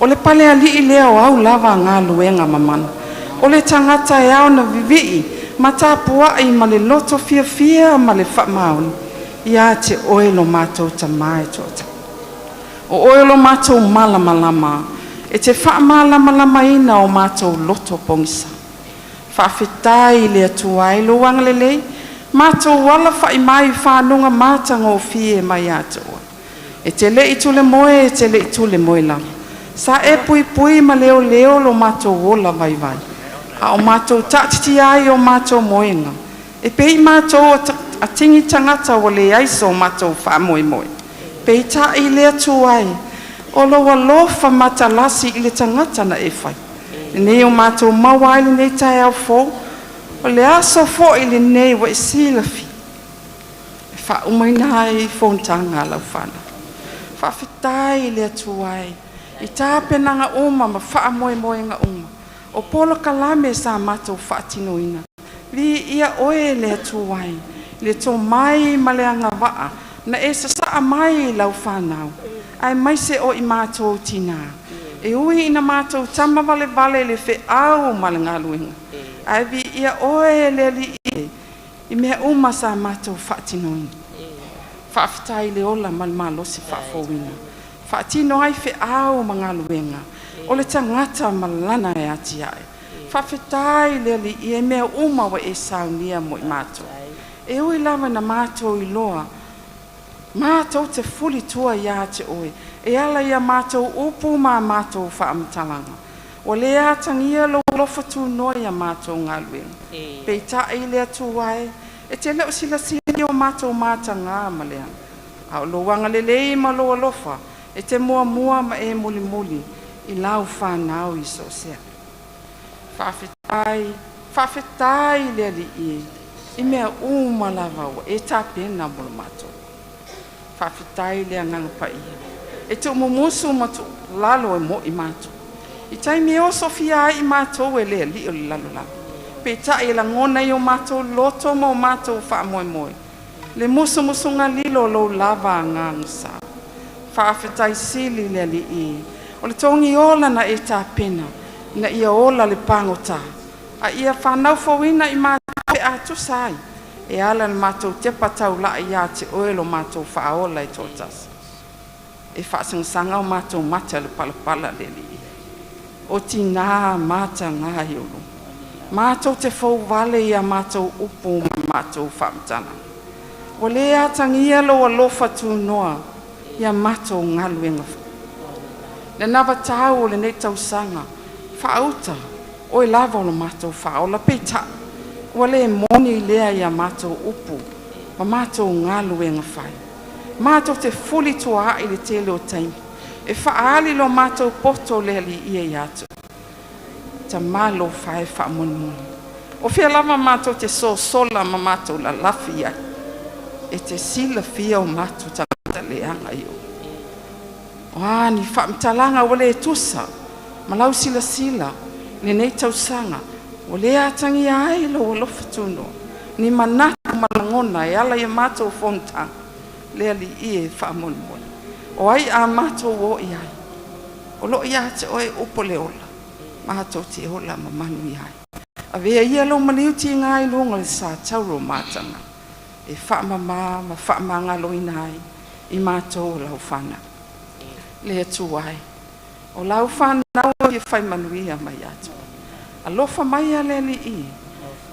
o le palealii lea o au lava galuega mamana. O le tagata e ao ona vivii ma tapuai ma le loto fiafia ma le faamaoni ia te oe lo matou Tama e toatasi. O oe o lo matou malamalama, e te faamalamalamaina o matou loto pogisa. Faafetai i le Atua i lou agalelei, matou alafai mai i faguga matagofie mai ia te oe. E te le i tulemoe, e te le i tulemoe lava. Sa e puipui ma leoleo lo matou ola vaivai, a o matou taatitia ai i o matou moega, e pei matou o atigi tagata ua leai so matou faamoemoe. Peitai le Atua e, o lou alofa matalasi i le tagata na e fai. Lenei o matou maua ai lenei taeao fou, o le aso foi lenei ua e silafia e faaumaina ai fonotaga a lau fanau. Faafetai i le Atua e i tapenaga uma ma faamoemoega uma o polokalame sa matou faatinoina. Viia oe le Atua e, le tomai ma le agavaa na e sasaa mai i lau fanau, aemaise o i matou tinā. E ui ina matou tama valevale i le feau ma le galuega, ae viia oe e le Alii e i mea uma sa matou faatinoina. Faafetai i le ola ma le malosi faafouina, faatino ai feau ma galuega o le tagata ma lana e atiae. Faafetai i le Alii e mea uma ua e saunia mo i matou. E ui lava ina matou iloa, matou te fuli tua iā te oe, e ala i a matou upu ma a matou faamatalaga. Ua le atagia lou alofa tunoa i a matou galuega. Peitai le Atua e, e te le o silasila i o matou matagā ma leaga, a o lou agalelei ma lou alofa e te muamua ma e mulimuli i lau fanau i so o se ae. Faafetai, faafetai i le Alii e, i mea uma lava ua e tapena mo le matou. Faafetai i le Agaga Paia e tuumumusu ma tuualalo e mo'i matou. I taimi e osofia ai i matou e le alii o le lalolagi, peitai e lagona i o matou loto ma o matou faamoemoe le musumusuga lilo o lou lava Agaga sa. Faafetai sili i le Alii e, o le togi ola na e tapena ina ia ola le pagota, a ia fanau fouina i matou pe a tusa ai e ala i le matou tepa taulai iā te oe lo matou Faaola e toatasi. E faasagasaga o matou mata i le palapala le Alii, o tinā matagā i ou luma. Matou te fouvale i a matou upu ma matou faamatalaga. Ua le atagia lou alofa tunoa i a matou galuega fai. Le anavatau o lenei tausaga, faauta, oe lava o lo matou Faaola, peitai, ua le moni lea i a matou upu ma matou galuega fai. Matou te fuli tuaai i le tele o taimi, e faaali lo matou poto le Alii e ia te oe. Tamalofa e faamolemole. O fea lava matou te sosola ma matou lalafi ai, e te silafia o matou tagata leaga i ou. O a ni faamatalaga ua le tusa ma lau silasila i lenei tausaga, ua le atagia ai lou alofa tunoa, ni manatu ma lagona e ala i a matou fonotaga, le Alii e faamolemole. O ai a matou o i ai? O lo o iā te oe upu o le ola, matou te ola ma manuia ai. Avea ia lou maliu tiga i luga o le sa tauro o mataga, e faamamā ma faamagaloina ai i matou o lau fanau. Le Atua e, o lau fanau e fia fai manuia mai ia te oe. Alofa mai a le Alii e,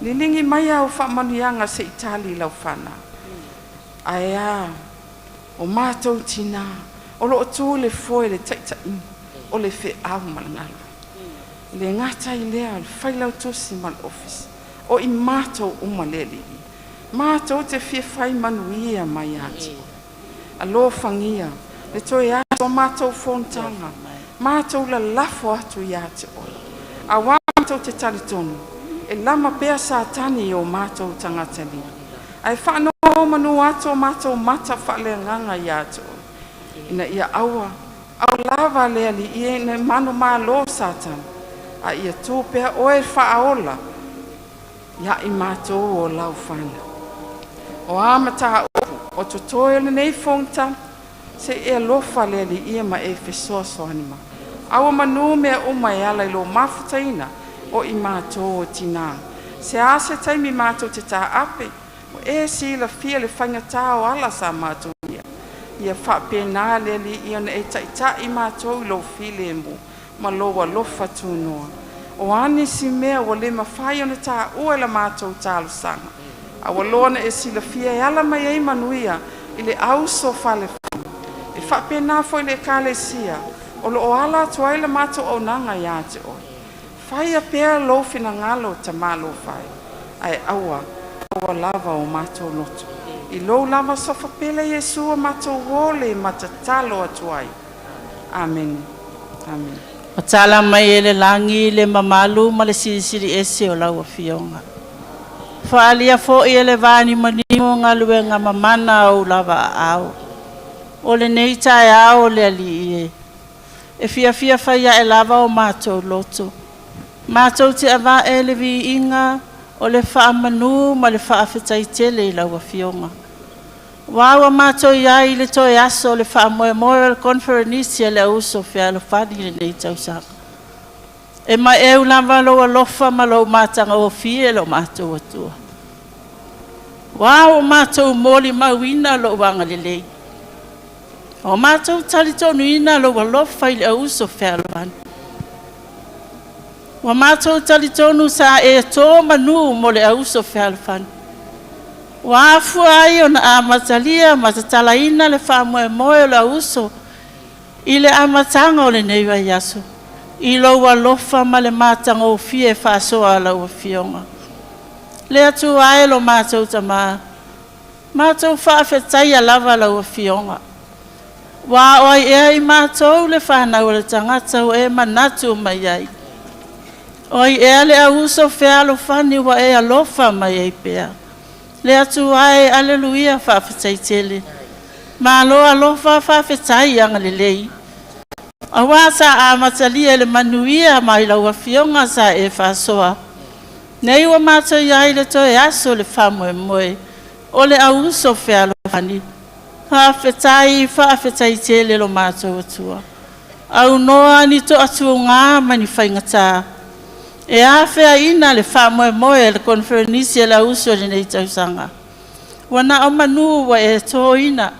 liligi mai au faamanuiaga se i tali i lau fanau. Ae a, o matou tinā, o lo o tu i le foe le taitaiga o le feau ma le galuega. E le gata i lea, o le failautusi ma le ofisa, o i matou uma le Alii, matou te fia fai manuia mai ia te oe. Alofagia le toe aso o matou fonotaga, matou lalafo atu iā te oe. Auā matou te talitonu, e lama pea Satani i o matou tagata lima, ae faanonomanu atu o matou mata faaleagaga iā te oe, ina ia aua, aua lava le Alii e ina manumalo Satani, a ia tu pea oe faaola ia i matou o lau fanau. O a mataupu o totoe o lenei fonotaga, se i e alofa le Alii ma e fesoasoani mai. Aua manū mea uma e ala i lō mafutaina o i matou o tinā. Se a se taimi matou te taape, ua e silafia le faigata o ala sa matou uia. Ia faapena le Alii ona e taitai matou i lou filemu ma lou alofa tunoa. O a nisi mea ua le mafai ona taua e la matou talosaga, a ua loa ona e silafia e ala mai ai manuia i le auso falefale. E faapena foi le Ekalesia o lo o ala atu ai la matou auaunaga iā te oe. Faia pea lou finagalo, Tamalofa e, ae aua, aua lava o matou loto. I lou lava sofa pele Iesu o matou ole ma tatalo atu ai. Amene. Amene. Matala mai e le lagi le mamalu ma le silisili ese o lau Afioga. Faaalia foi e le vanimonimo galuega mamana a ou lava aao. O lenei taeao o le Alii e, e fiafia fai ae lava o matou loto. Matou te avae le viiga o le faamanū ma le faafetai tele i lau Afioga. Ua ua mātou iai i le toe aso o le faamoemoe o le Koneferenisi a le Au Uso Fealofani i lenei tausaga. E maeu lava lou alofa ma lou matagofie lo matou Atua. Ua ua matou molimauina lou agalelei. O matou talitonuina lou alofa i le Au Uso Fealofani. Ua matou talitonu sa e tō manu mo le Au Uso Fealofani. Ua afua ai ona amatalia ma tatalaina le faamoemoe o le Au Uso i le amataga o lenei vaiaso, i lou alofa ma le matagofie faasoa a lau Afioga. Le Atua e lo matou Tamā, matou faafetaia lava lau Afioga. Ua o ai ea i matou le fanau o le tagata ua e manatu mai ai. O ai ea le Au Uso Fealofani ua e alofa mai ai pea. Le Atua e, aleluia, faafetai tele. Malo alofa, faafetai agalelei. Auā sa amatalia i le manuia mai lau Afioga sa e faasoa. Nei ua matou iai le toe aso le faamoemoe o le Au Uso Fealofani. Faafetai, faafetai tele lo matou Atua. Aunoa ni toatuga ma ni faigata. E afeaina le faamoemoe a le Koneferenisi a le Au Uso i lenei tausaga. Ua na o manu ua e tōina,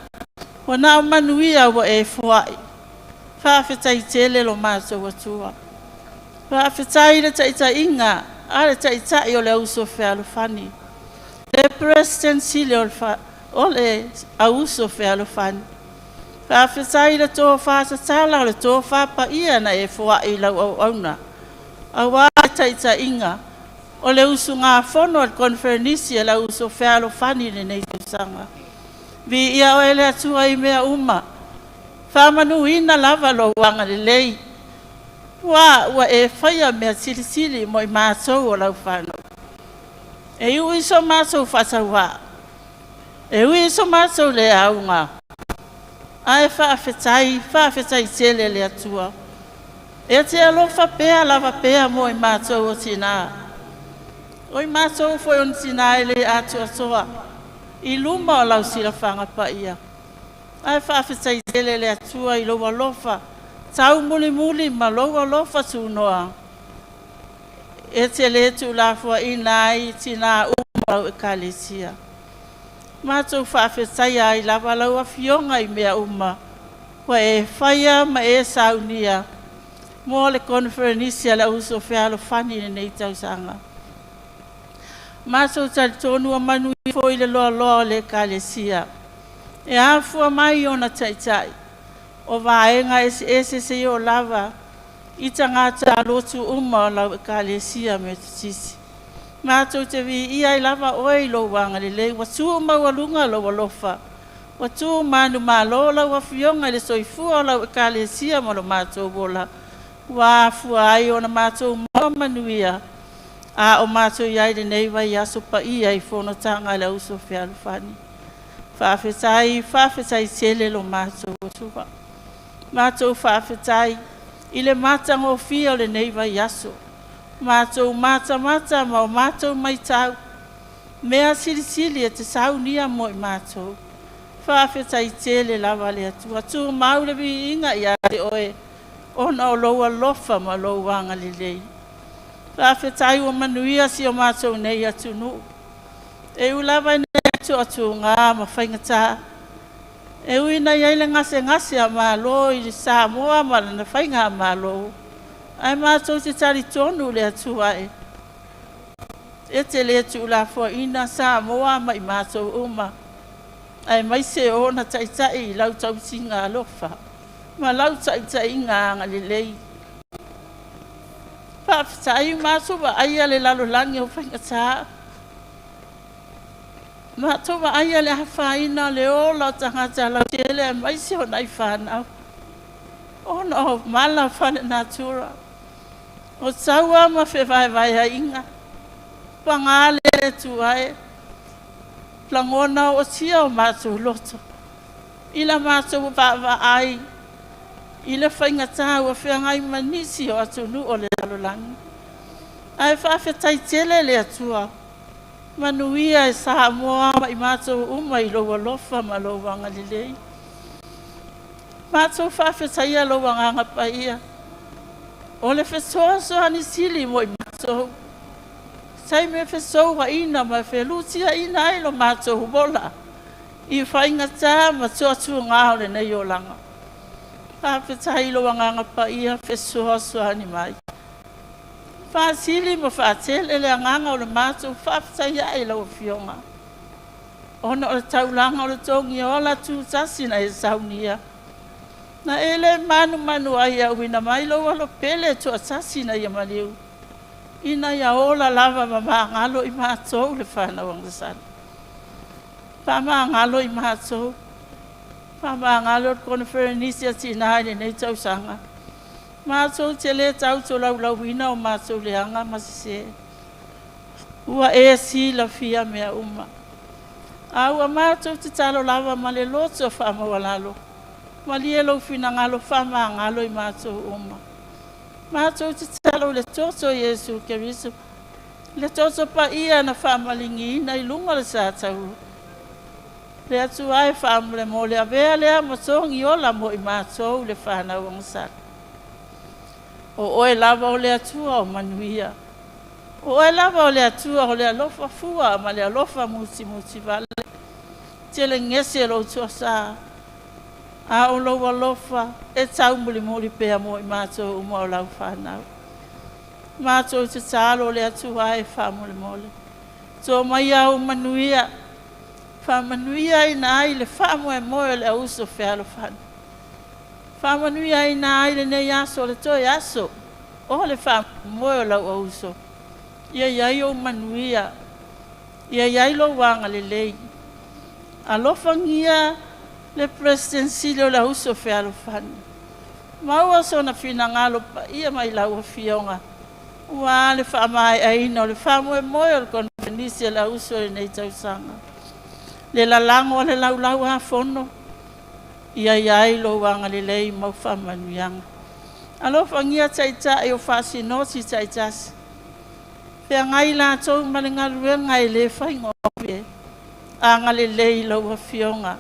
ua na o manuia ua e foai. Faafetai tele lo matou Atua. Faafetai i le taitaiga a le Taitai o le Au Uso Fealofani, le Peresetene Sili o le Au Uso Fealofani. Faafetai i le tofa tatala o le tofa paia na e foai i lau auauna, auā le taitaiga o le usugafono a le Koneferenisi a le Au Uso Fealofani i lenei tausaga. Viia oe le Atua i mea uma, faamanuina lava lou agalelei, ua ua e faia mea silisili mo i matou o lau fanau. E ui so matou faatauvaa, e ui so matou le auga, ae faafetai, faafetai tele le Atua. E te alofa pea lava pea mo i matou o tinā. O i matou foi o ni tinā e le atoatoa i luma o lau silafaga paia. Ae faafetai tele le Atua i lou alofa taumulimuli ma lou alofa tunoa. E te le tuulafoaiina ai tinā uma o lau Ekalesia. Matou faafetaia ai lava lau Afioga i mea uma ua e faia ma e saunia mo le Koneferenisi a le Au Uso Fealofani i lenei tausaga. Matou talitonu ua manuia foi le loaloa o le Ekalesia e afua mai ona taitai o vaega eseese seia oo lava i tagata lotu uma o lau Ekalesia Metotisi. Matou te viia ai lava oe i lou agalelei ua tu maualuga lou alofa, ua tu manumalo lau Afioga i le soifua o lau Ekalesia ma lo matou ola, ua afua ai ona matou maua manuia a o matou iai i lenei vaiaso paia i fonotaga a le Au Uso Fealofani. Faafetai, faafetai tele lo matou Atua. Matou faafetai i le matagofie o lenei vaiaso. Matou matamata ma o matou matau, mea silisili e te saunia mo i matou. Faafetai tele lava le Atua. Tumau le viiga ia te oe ona o lou alofa ma lou agalelei. Faafetai ua manuia si o matou nei atunuu. E ui lava ina i ai toatuga ma faigata, e ui ina i ai le gasegase a Malo i Samoa ma lana faigamalo, ae matou te talitonu le Atua e e te le tuulafoaiina Samoa ma i matou uma, aemaise o ona taitai i lau tausiga alofa ma lau taitaiga agalelei. Faafetai matou vaaia le lalolagi o faigata, matou vaaia le afaina o le ola o tagata lautele aemaise o nai fanau ona o mala faalenatura, o taua ma fevaevaeaiga. Paga le Atua e, lagona ootia o matou loto i la matou vaavaai i le faigata ua feagai ma nisi o atunuu o le lalolagi. Ae faafetai tele le Atua. Manuia e Samoa ma i matou uma i lou alofa ma lou agalelei. Matou faafetaia lou agaga paia. O le fesoasoani sili mo i matou. Taimi e fesouaina ma e felutiaina ai lo matou ola i faigata ma tuatuga o lenei olaga. Faafetai i lou agaga paia fesoasoani mai. Faasili ma faatele le agaga o le matou faafetai ae i lau Afioga, ona o le taulaga o le togiola tutasi na e saunia. Na e le manumanu ai e auina mai lou alo pele toatasi ina ia maliu, ina ia ola lava ma magalo i matou le fanau agasala. Faamagalo i matou, faamagalo le koneferenisi a tina i lenei tausaga. Matou te le tau tolaulauina o matou leaga ma sesē. Ua e silafia mea uma. A ua matou tatalo lava ma le loto faamaualalo, malie lou finagalo faamagalo i matou uma. Matou tatalo i le toto o Iesu Keriso, le toto paia na faamaligiina i luga o le satauro. Le Atua e faamolemole avea lea ma togi ola mo i matou le fanau agasala. O oe lava o le Atua o manuia. O oe lava o le Atua o le alofa fua ma le alofa mutimutivale. Tele gese lou toasā, a o lou alofa e taumulimuli pea mo i matou uma o lau fanau. Matou tatalo le Atua e faamolemole. Toa mai au manuia, faamanuiaina ai le faamoemoe o le auso fealofani. Faamanuiaina ai lenei aso o le toe aso o le faamoemoe o lau auso. Ia i ai ou manuia, ia i ai lou agalelei. Alofagia le Peresetene Sili o le Auso Fealofani. Maua sona finagalo paia mai lau Afioga, ua le faamaeaina o le faamoemoe o le koneferenisi a le auso i lenei tausaga. Le lalago a le laulau a fono, ia i ai lou agalelei ma au faamanuiaga. Alofagia taitai o faasinoti taitasi, feagai latou ma le galuega e le faigofie. Agalelei lau Afioga.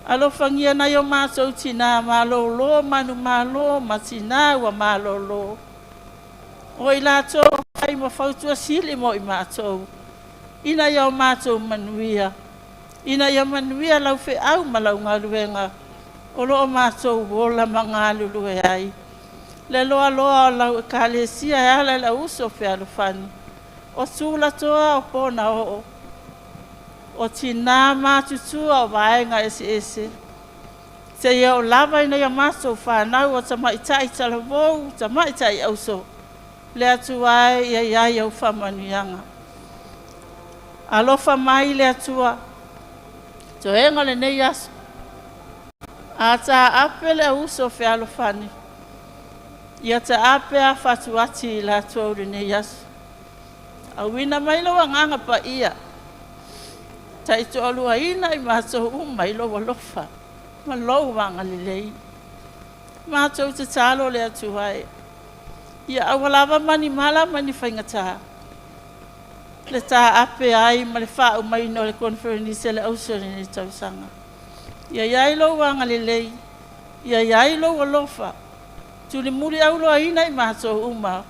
Alofagia nai o matou tinā malōlō manumalo ma tinā ua malōlō. O i latou fai ma fautua sili mo i matou, ina ia o matou manuia, ina ia manuia lau feau ma lau galuega o lo o matou ola ma galulue ai. Le loaloa o lau ekalesia e ala i le auso fealofani, o tulatoa o pona oo, o tinā matutua o vaega eseese, seia oo lava ina ia matou fanau o tamaitai talavou, tamaitai auso, le Atua e ia i ai au faamanuiaga. Alofa mai le Atua, toega o lenei aso, a taape le auso fealofani, ia taape a fatuati i latou lenei aso. Auina mai lou agaga paia, taitoaluaina i matou uma i lou alofa ma lou agalelei. Matou tatalo le Atua e, ia aua lava ma ni mala ma ni faigata, le taape ai ma le faaumaina o le koneferenisi a le auso i lenei tausaga. Ia i ai lou agalelei, ia i ai lou alofa, tulimuli auloaina i matou uma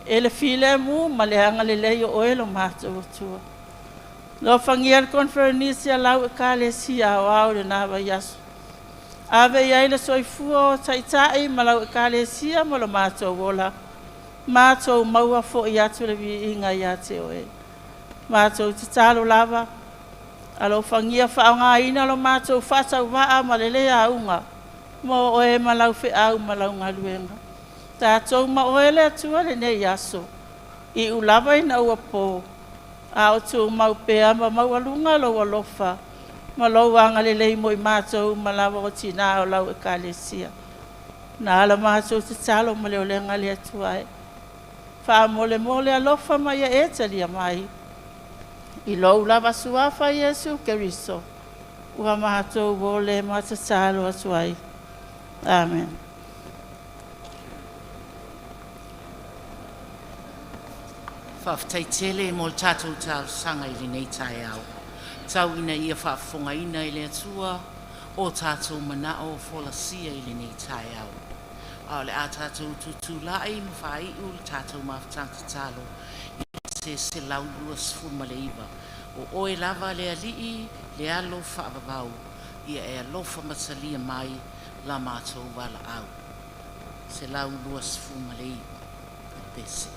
e le filemu ma le agalelei o oe lo matou Atua. Alofagia le koneferenisi a lau ekalesia aoao i lena vaiaso. Ave i ai le soifua o taitai ma lau ekalesia ma lo matou ola, matou maua foi atu le viiga ia te oe. Matou tatalo lava, alofagia faaaogaina lo matou faatauvaa ma le le auga mo oe ma lau feau ma lau galuega. Tatou ma oe le Atua lenei aso, iu lava ina ua po, a o tumau pea ma maualuga lou alofa ma lou agalelei mo i matou uma lava o tinā o lau ekalesia. Na ala matou tatalo ma le olega le Atua e. Faamolemole alofa ma ia e talia mai. I lou lava suafa Iesu Keriso, ua matou ole ma tatalo atu ai. Amen. Faafetai tele mo le tatou talosaga i lenei taeao. Tau ina ia faafofogaina e le Atua o tatou manao folasia i lenei taeao. A o le a tatou tutulai ma faaiu le tatou mafutaga tatalo i se 129. O oe lava le alii le alo faavavau, ia e alofa ma talia mai la matou valaau. 129 pese.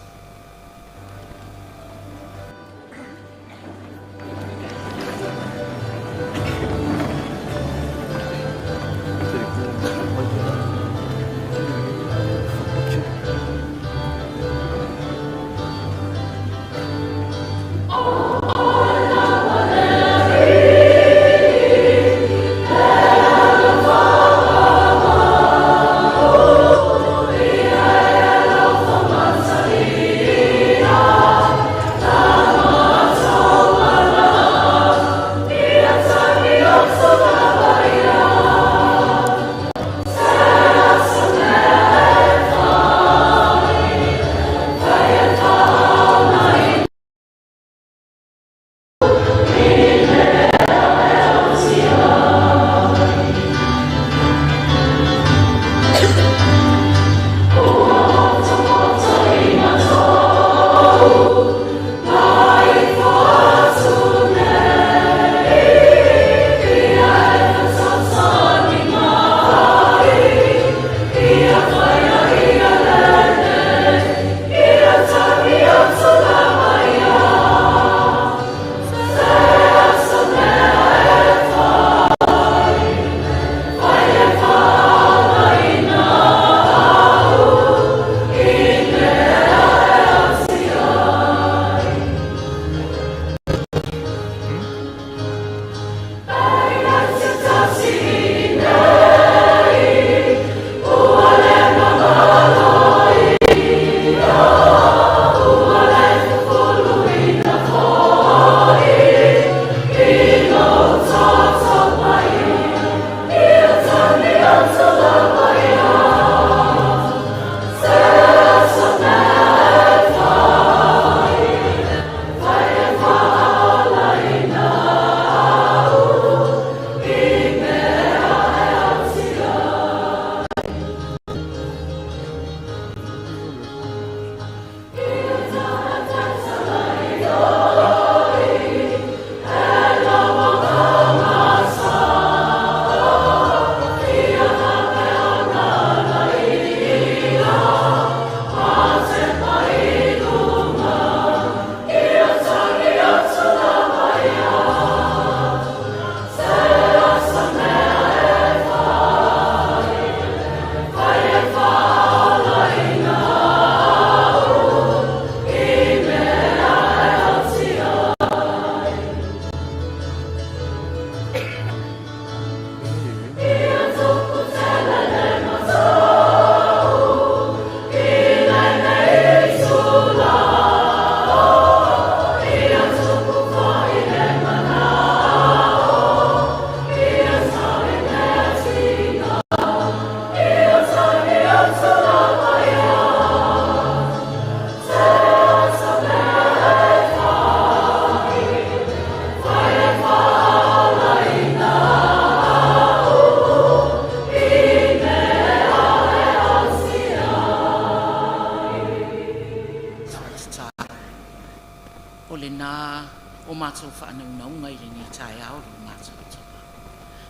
O lena o matou whaanaungaunga i lenei taeao lo matou toa.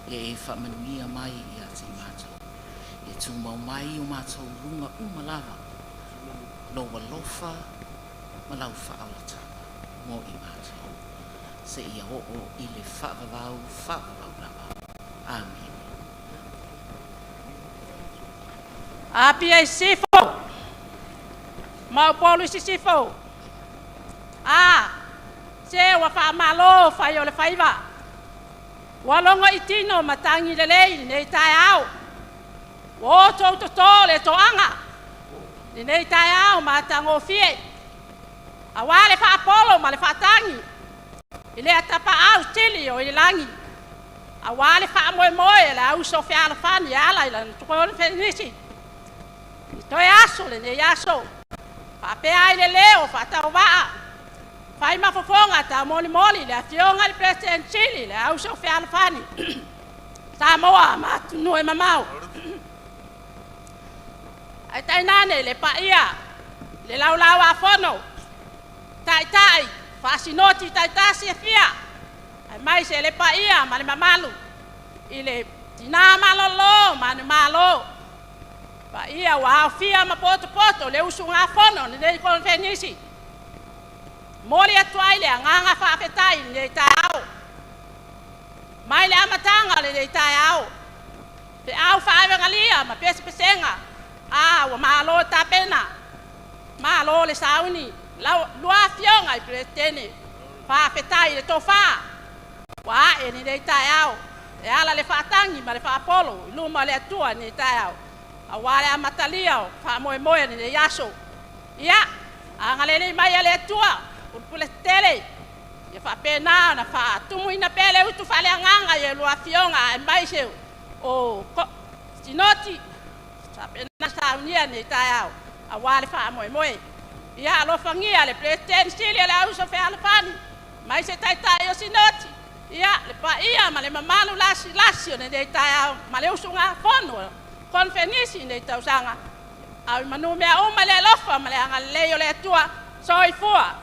Ia e whaamanuia mai ia te matou. Ia tūmau mai o matou lunga uma lava. Lo alofa ma lau whaaolatanga mo i matou. Se ia oo i le whaavavau, whaavavau lava. Amen. Apia i sifo. Maupolu i sisifo. A, se ua faamālō fai o le faiva. Ua logo i tino ma tagi lelei lenei taeao. Ua outou totō le toaga. Lenei taeao matagofie. Auā le faapolo ma le faatagi. I le tapaau sili o i le lagi. Auā le faamoemoe le auso fealofani e ala i lana tokoona fenisi. I toe aso lenei aso. Faapea ai le leo faatauvaa. Fai mafofoga taumolimoli le Afioga i le Peresetene Sili le Auso Fealofani Samoa ma atunuu e mamao. Ae tainane le paia le laulau a fono, taitai faasinoti taitasi e fia, aemaise le paia ma le mamalu i le tinā malolo ma le malo. Paia ua aofia ma potopoto le usugafono lenei konofenisi. Momoli atu ai le agaga faafetai i lenei taeao. Mai le amataga o lenei taeao, feau faavaegalia ma pesepesega, a ua malo tapena, malo le sauni, lua afioga i Peresetene. Faafetai i le tofa ua ae i lenei taeao e ala le faatagi ma le faapolo i luma o le Atua i lenei taeao, aua le amatalia o faamoemoe o lenei aso. Ia, agalelei mai e le Atua, pulepuletetele, ia faapena ona faatumuina pea le utu faaleagaga i lua afioga aemaise o sinoti faapena saunia lenei taeao aua le faamoemoe. Ia alofagia le Peresetene Sili o le Auuso Fealofani, aemaise taitai o sinoti, ia le paia ma le mamalu lasilasi o lenei taeao ma le usugafono konofenisi i lenei tausaga. Au i manu mea uma i le alofa ma le agalelei o le Atua. Soifua.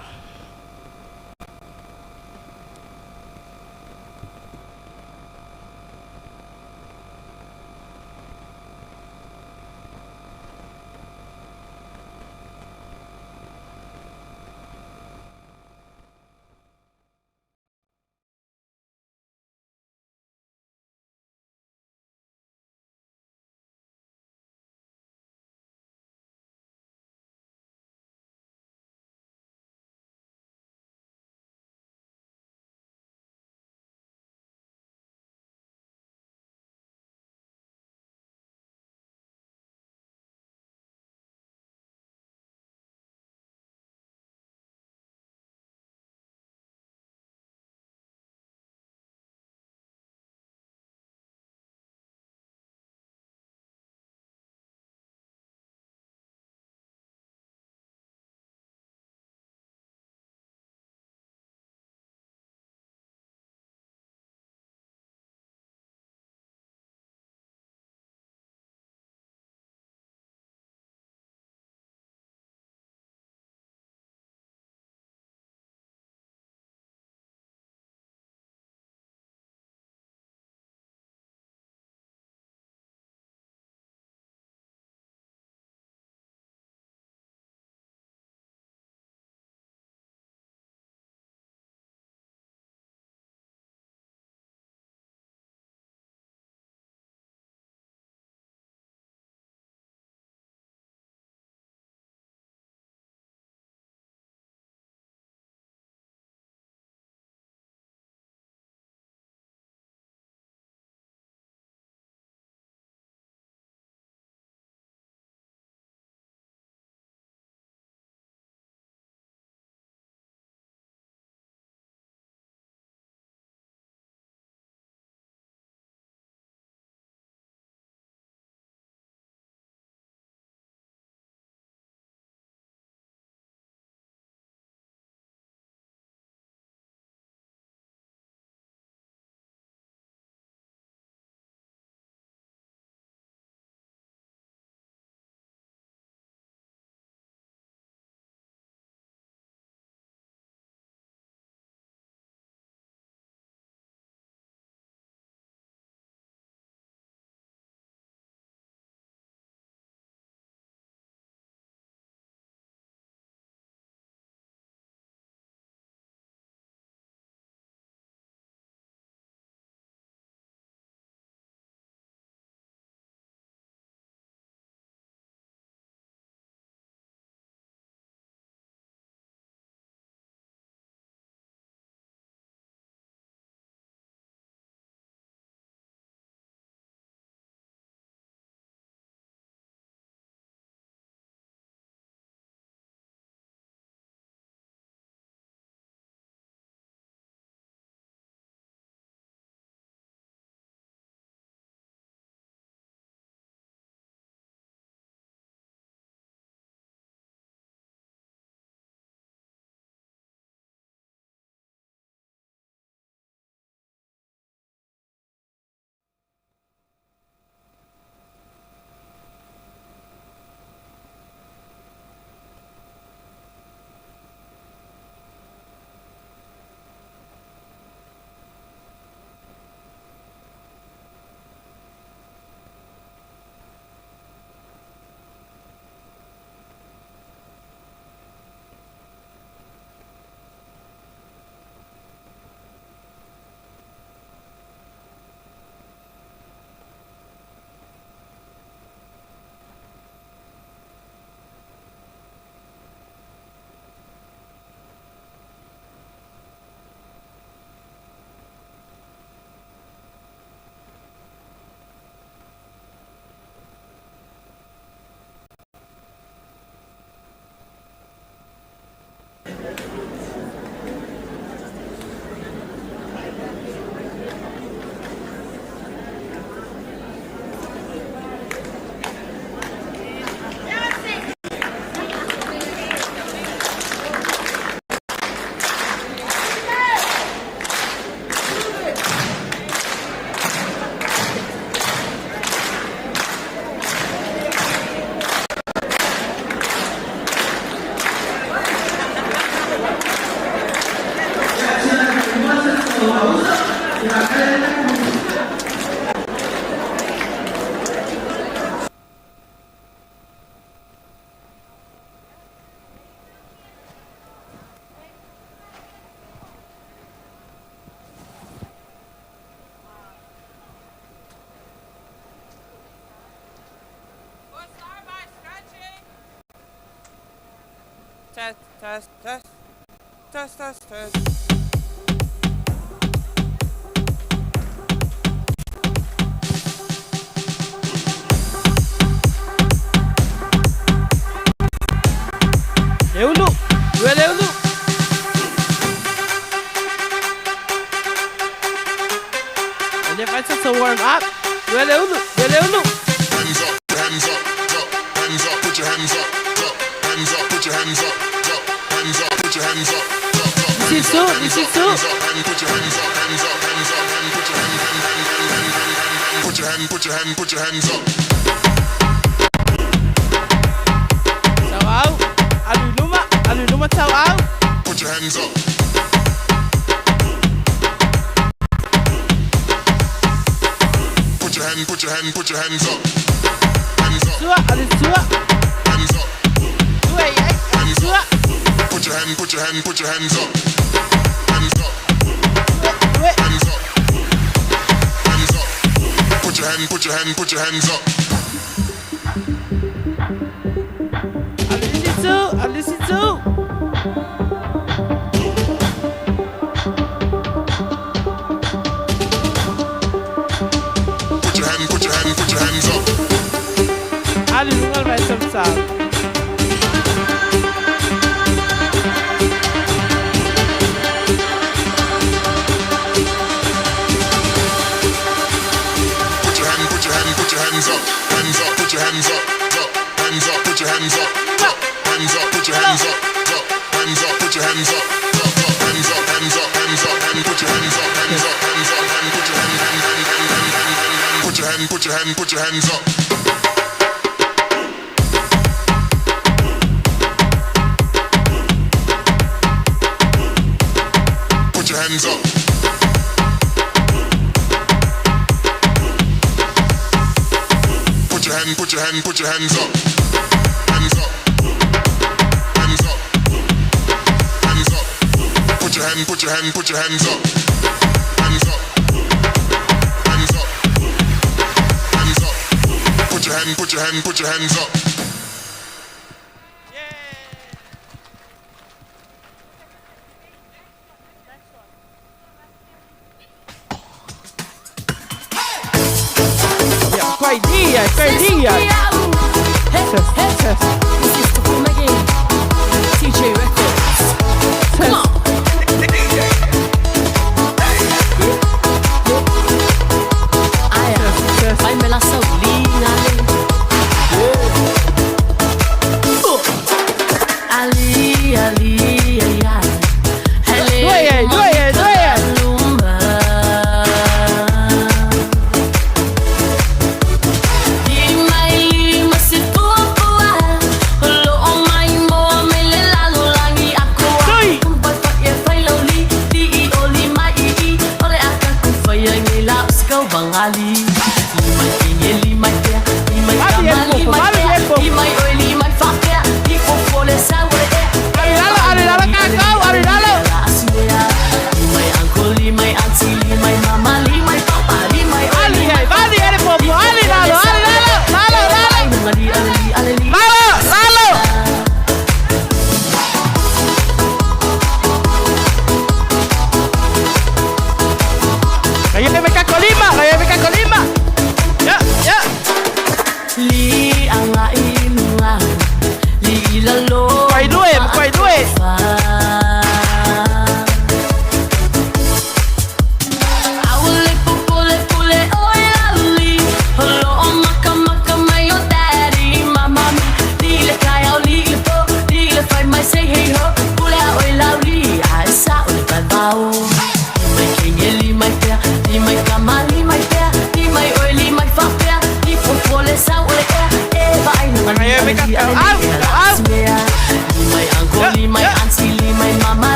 Test, test, test. Test, test, test. Leulu, leulu. And if I took to warm up, leulu, leulu. Hands up, hands up, up, hands up, put your hands up, up, hands up, put your hands up, up, hands up, put your hands up, up, up. This is two. Hands up, and put your hands up, hands up, hands up, and put your hand, hand, hand, hand, hand, hand, hand, put your hand, put your hand, put your hands up. Tau au, alu luma tau au. Put your hands up. Put your hand, put your hand, put your hands up. Hands up. Tua, alu tua. Hands up. Tua, ai, hands tua. up. Put your hand, put your hand, put your hands up. Hands up. Hands up. Hands up. Put your hand, put your hand, put your hands up. Alu situ, alu situ. Put your hand, put your hand, put your hands up. Alu lunga vai samsam. Put your hand, put your hand, put your hands up. Hands up, put your hands up, up. Hands up, put your hands up, up. Hands up, put your hands up, up. Hands up, put your hands up, up, up. Hands up, hands up, hands up, and put your hands up, hands up, hands up, and put your hand, hand, hand, hand, hand, hand, hand, hand. Put your hand, put your hand, put your hands up. Put your hands up. Put your hand, put your hand, put your hands up. Hands up. Hands up. Hands up. Put your hand, put your hand, put your hands up. Hands up. Hands up. Hands up. Put your hand, put your hand, put your hands up. Yeah, quite dia, quite dia. Test, test. This is to come again. TJ Records. Come on. Aya, vai me la saulina Ali, ali, ai, ai. Doe, doe, doe. Kaya may kakolima, kaya may kakolima.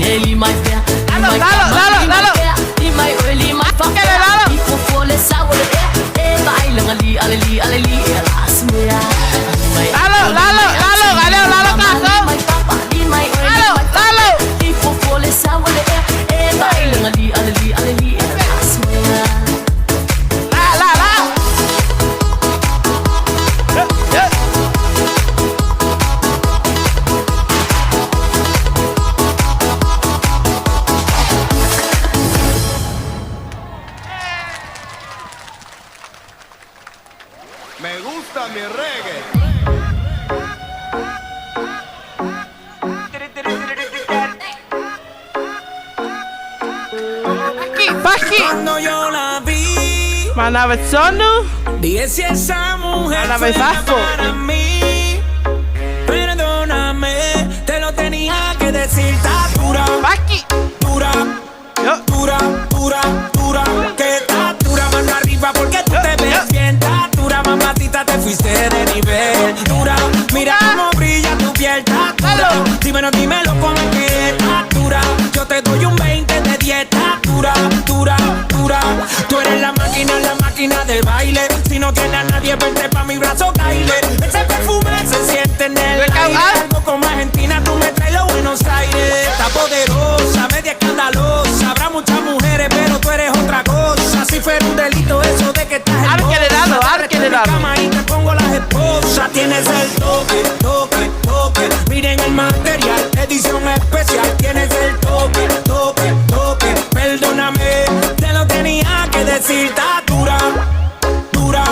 Lalo, lalo, lalo, lalo. Lalo, lalo, lalo, lalo, lalo, lalo. Lalo, lalo. La, la, la. Me gusta mi reggae. Paki. Cuando yo la vi, Manava Tsonu. Dije si esa mujer Manava fuera Ifafo. para mí. Perdóname, te lo tenía que decir. Está dura, Paki. dura, dura, dura, dura. Que está dura, mano arriba porque tú te ves bien. Está dura, mamacita, te fuiste de nivel. Dura, mira cómo brilla tu piel. Está dura, dímelo, dímelo cómo es que está dura. Yo te doy un 20 de 10. Está dura, dura, dura. Tú eres la máquina del baile. Si no tienes a nadie, vente pa' mi brazo, caile. Ese perfume se siente en el aire. Algo como Argentina, tú me traes los Buenos Aires. Está poderosa, media escandalosa. Habrá muchas mujeres, pero tú eres otra cosa. Si fuera un delito eso de que estás Arque de lado, hermosa. arque de lado. Cama y te pongo las esposas. Tienes el toque, toque, toque. Miren el material, edición especial. Tienes el toque, toque, toque. Perdóname, te lo tenía que decir. Está dura, dura,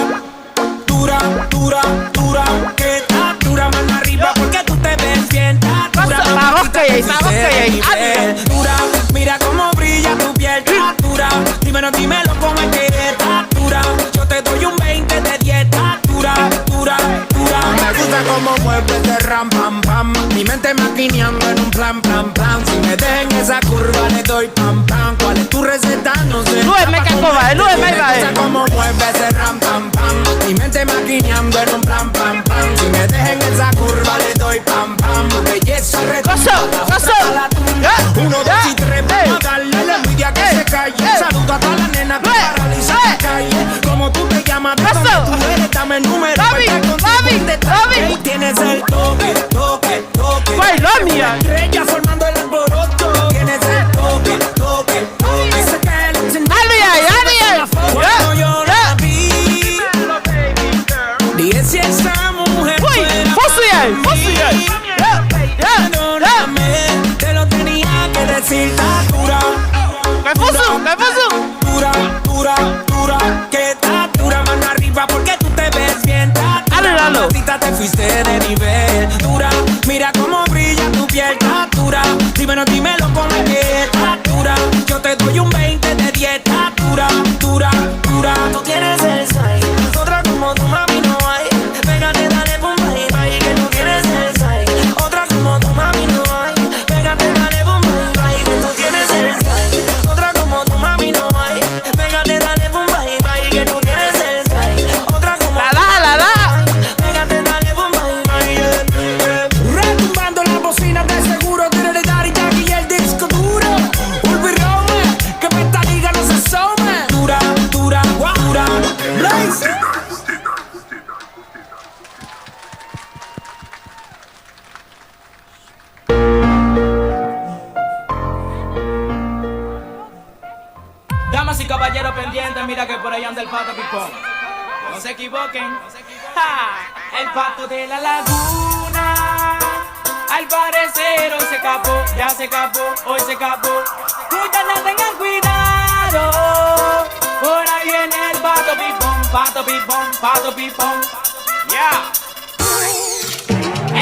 dura, dura, dura. Que está dura, mano arriba, porque tú te ves bien. Está dura, mamacita, te fuiste de nivel. Dura, mira cómo brilla tu piel. Está dura, dímelo, dímelo cómo es que está dura. Yo te doy un 20 de 10. Está dura, dura, dura. Me gusta cómo mueves ese ram pam pam. Mi mente maquineando en un plan plan plan. Si me dejen esa curva le doy pam pam. ¿Cuál es tu receta? No sé. Lue me cacova, lue me Me gusta cómo mueves ese ram pam pam. Mi mente maquineando en un plan plan plan. Si me dejen esa curva le doy pam pam. Belleza Coso, coso. Uno, dos y tres, vamos a darle la envidia que se calle. Saludo a todas las nenas que paralizan la calle. Como tú te llamas, de dónde tú eres, dame el número. Davi, pa' estar contigo Davi, en detalle. Davi. Y tienes el toque, toque, toque. Baila, mía. Estrella formando el alboroto. Tienes el toque, toque, toque. Se cae el Ali, ay, ali, ay. Cuando yo la vi, dije si esa mujer Ui, fuera fosu para ai, fosu mí. ai. Perdóname, te lo tenía que decir. Está dura, Vai fosu, vai fosu. dura, dura, dura. Que está dura, mano arriba, porque tú te ves bien. Está dura, Ale, lalo. mamacita, te fuiste de nivel. Dura, mira cómo brilla tu piel. Está dura, dímelo, dímelo cómo es que está dura. Yo te doy un 20 de 10. Está dura, dura, dura. Tú tienes el size, otra como tu mami no hay. Pégate, dale, pum, bye, bye, que tú tienes el size. Otra como tu mami no hay. Pégate, dale, pum, bye, bye, que tú tienes el size. Otra como tu mami no hay. Pégate, dale, pum, bye, bye, que tú tienes el size. Otra como La, tu la, mami la, no la. hay. Pégate, dale, pum, bye, bye, yeah, yeah. Retumbando la bocina de seguro, tírale Daddy Yankee y el disco duro. Urbi Rome, que pa' esta liga no se asome. Dura, dura, dura. Blaze. Damas y caballeros pendientes, mira que por ahí anda el pato picón. No se equivoquen. ¡Ja! El pato de la laguna. Al parecer hoy se escapó, ya se escapó, hoy se escapó. Muchachas tengan cuidado. Por ahí viene el pato pipón, pato pipón, pato pipón. Yeah.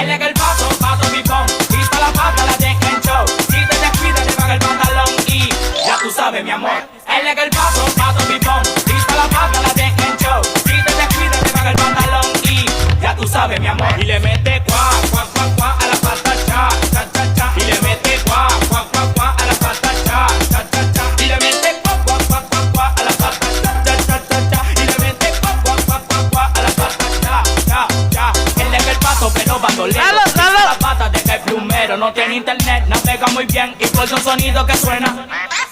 Él es el pato, pato pipón. Quita la pata, la deja en show. Si te descuidas, te paga el pantalón y ya tú sabes, mi amor. Él es el pato, pato pipón. Quita la pata, la deja en show. Si te descuidas, te paga el pantalón y ya tú sabes, mi amor. Y le mete cuá, cuá, cuá, cuá a la pata, cha, cha, cha, cha. Y le mete cuá, cuá, cuá, cuá a la pata, cha, cha, cha, cha. Y le mete cuá, cuá, cuá, cuá, cuá a la pata, cha, cha, cha, cha, cha. Y le mete cuá, cuá, cuá, cuá, cuá a la pata, cha, cha, cha. no tiene internet, navega muy bien y pulsa un sonido que suena.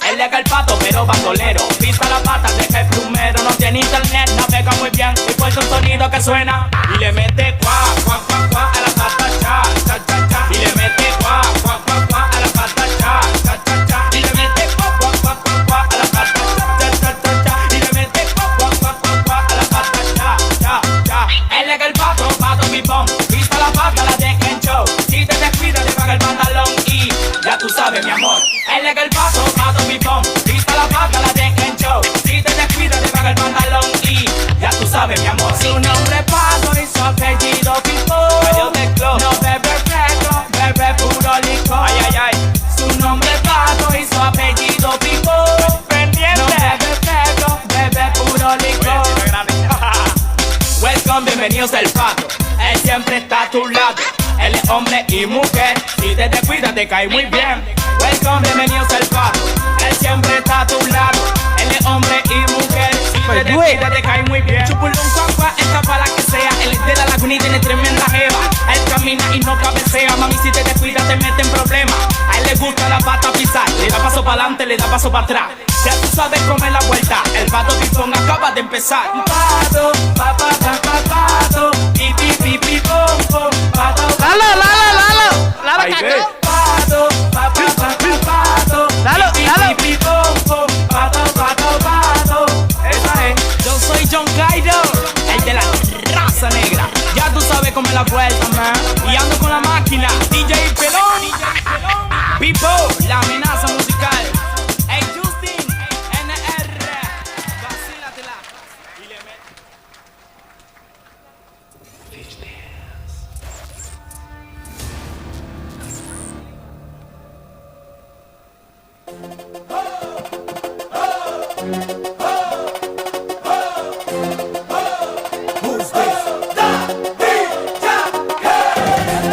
Él es el pato, pero bandolero. Pisa la pata, deja el plumero. No tiene internet, navega muy bien y pulsa un sonido que suena. Y le mete cuá, cuá, cuá, cuá a la pata, cha, cha, cha, cha. Y le mete cuá, cuá, cuá, cuá a la pata, cha, cha, cha, cha. Y le mete cuá, cuá, cuá, cuá, cuá a la pata, cha, cha, cha, cha. Y le mete cuá, cuá, cuá, cuá, cuá a la pata, cha, cha, cha. Él es el pato, pato, pipón. Pisa la pata, la deja en show. Si te descuidas, te paga el pantalón y ya tú sabes, mi amor. Él es el pato, pato, pipón. Pisa la pata, la deja en show. Si te descuidas, te paga el pantalón y ya tú sabes, mi amor. Su nombre es Pato y su apellido Pipón. No bebe fresco, bebe puro licor. Ay, ay, ay. Su nombre es Pato y su apellido Pipón. No bebe fresco, bebe puro licor. Welcome, bienvenidos al Pato. Él siempre está a tu lado. Él es hombre y mujer. Si te descuidas, te cae muy bien. Welcome, bienvenidos al Pato. Él siempre está a tu lado. Él es hombre y mujer. Si te descuidas, te cae muy bien. Chupulón, cuacua, entra pa' la que sea. Él es de la laguna y tiene tremenda jeva. Él camina y no cabecea. Mami, si te descuidas, te mete en problemas. A él le gusta la pata pisar. Le da paso pa' adelante, le da paso pa' atrás. Ya tú sabes cómo es la vuelta. El pato pipón acaba de empezar. Pato, pa, pa, pa, pa, pato. Pi, pi, pi, pi, pom, pom. Pato, pa, Lalo, Lalo, Lalo. Lalo, Ay, cacao. ve. Pato, pa, pa, pa, pa, pato. Lalo, Pi, pi, Lalo. pi, pi, pom, pom. Pato, pato, pato. Esa es. Yo soy John Kaido, el de la raza negra. Ya tú sabes cómo es la vuelta, man. Y ando con la máquina, DJ Pelón. Pipo, la amenaza musical. Hey Justin, NR, vacílatela. Y le met-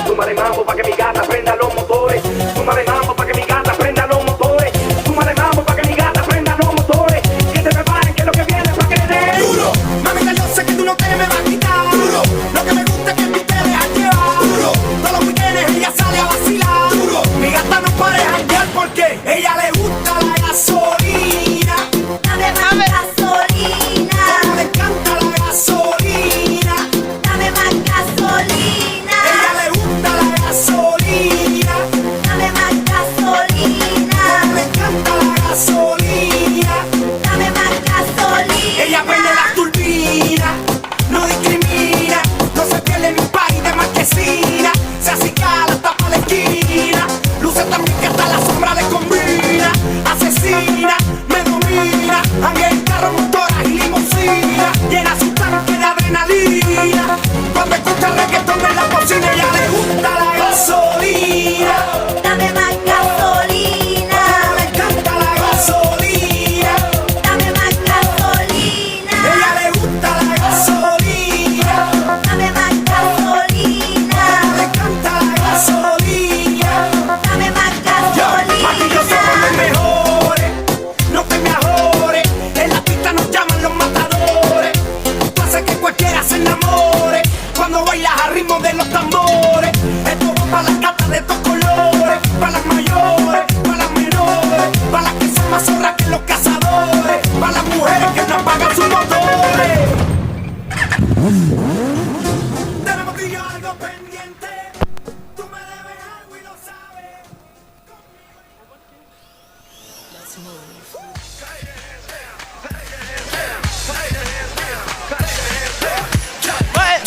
Súmale mambo pa' que mi gata prenda los motores. Súmale mambo pa' que mi gata prenda los motores. Súmale mambo pa' que mi gata prenda los motores. Que te preparen que lo que viene es pa' que le den. Duro, mami, que yo sé que tú no te me vas a quitar. Duro, lo que me gusta es que tú te dejas llevar. Duro, todos los weekends ella sale a vacilar. Duro, mi gata no para de janguear porque ella le gusta la gasolina. Dame más gasolina. Como le encanta la gasolina. Dame más gasolina. Ella le gusta la gasolina. Dame más gasolina. Como le encanta la gasolina. Dame más gasolina. Ella prende las turbinas, no discrimina, no se pierde ni un país de marquesina. Se acicala hasta pa' la esquina, luce también que hasta la sombra le combina. Asesina, me domina, janguea en carro, motoras y limusina. Llena su tanque de adrenalina, cuando escucha reggaetón en la bocina, ella le gusta la gasolina. Dame más gasolina. Como le encanta la gasolina. Dame más gasolina. Ella le gusta la gasolina. Dame más gasolina. Como le encanta la gasolina. Dame más Yo, Mati y yo somos los gasolina. mejores. No te me ajores. En la pista nos llaman los matadores. Tú haces que cualquiera se enamore. Cuando bailas al ritmo de los tambores. Esto va pa' las gatas de estos colores. Pa' las mayores, pa' las menores. Pa' las que son más zorras que los cazadores. Pa' las mujeres que no apagan sus motores. Tenemos tú y yo algo pendiente. Tú me debes algo y lo sabes.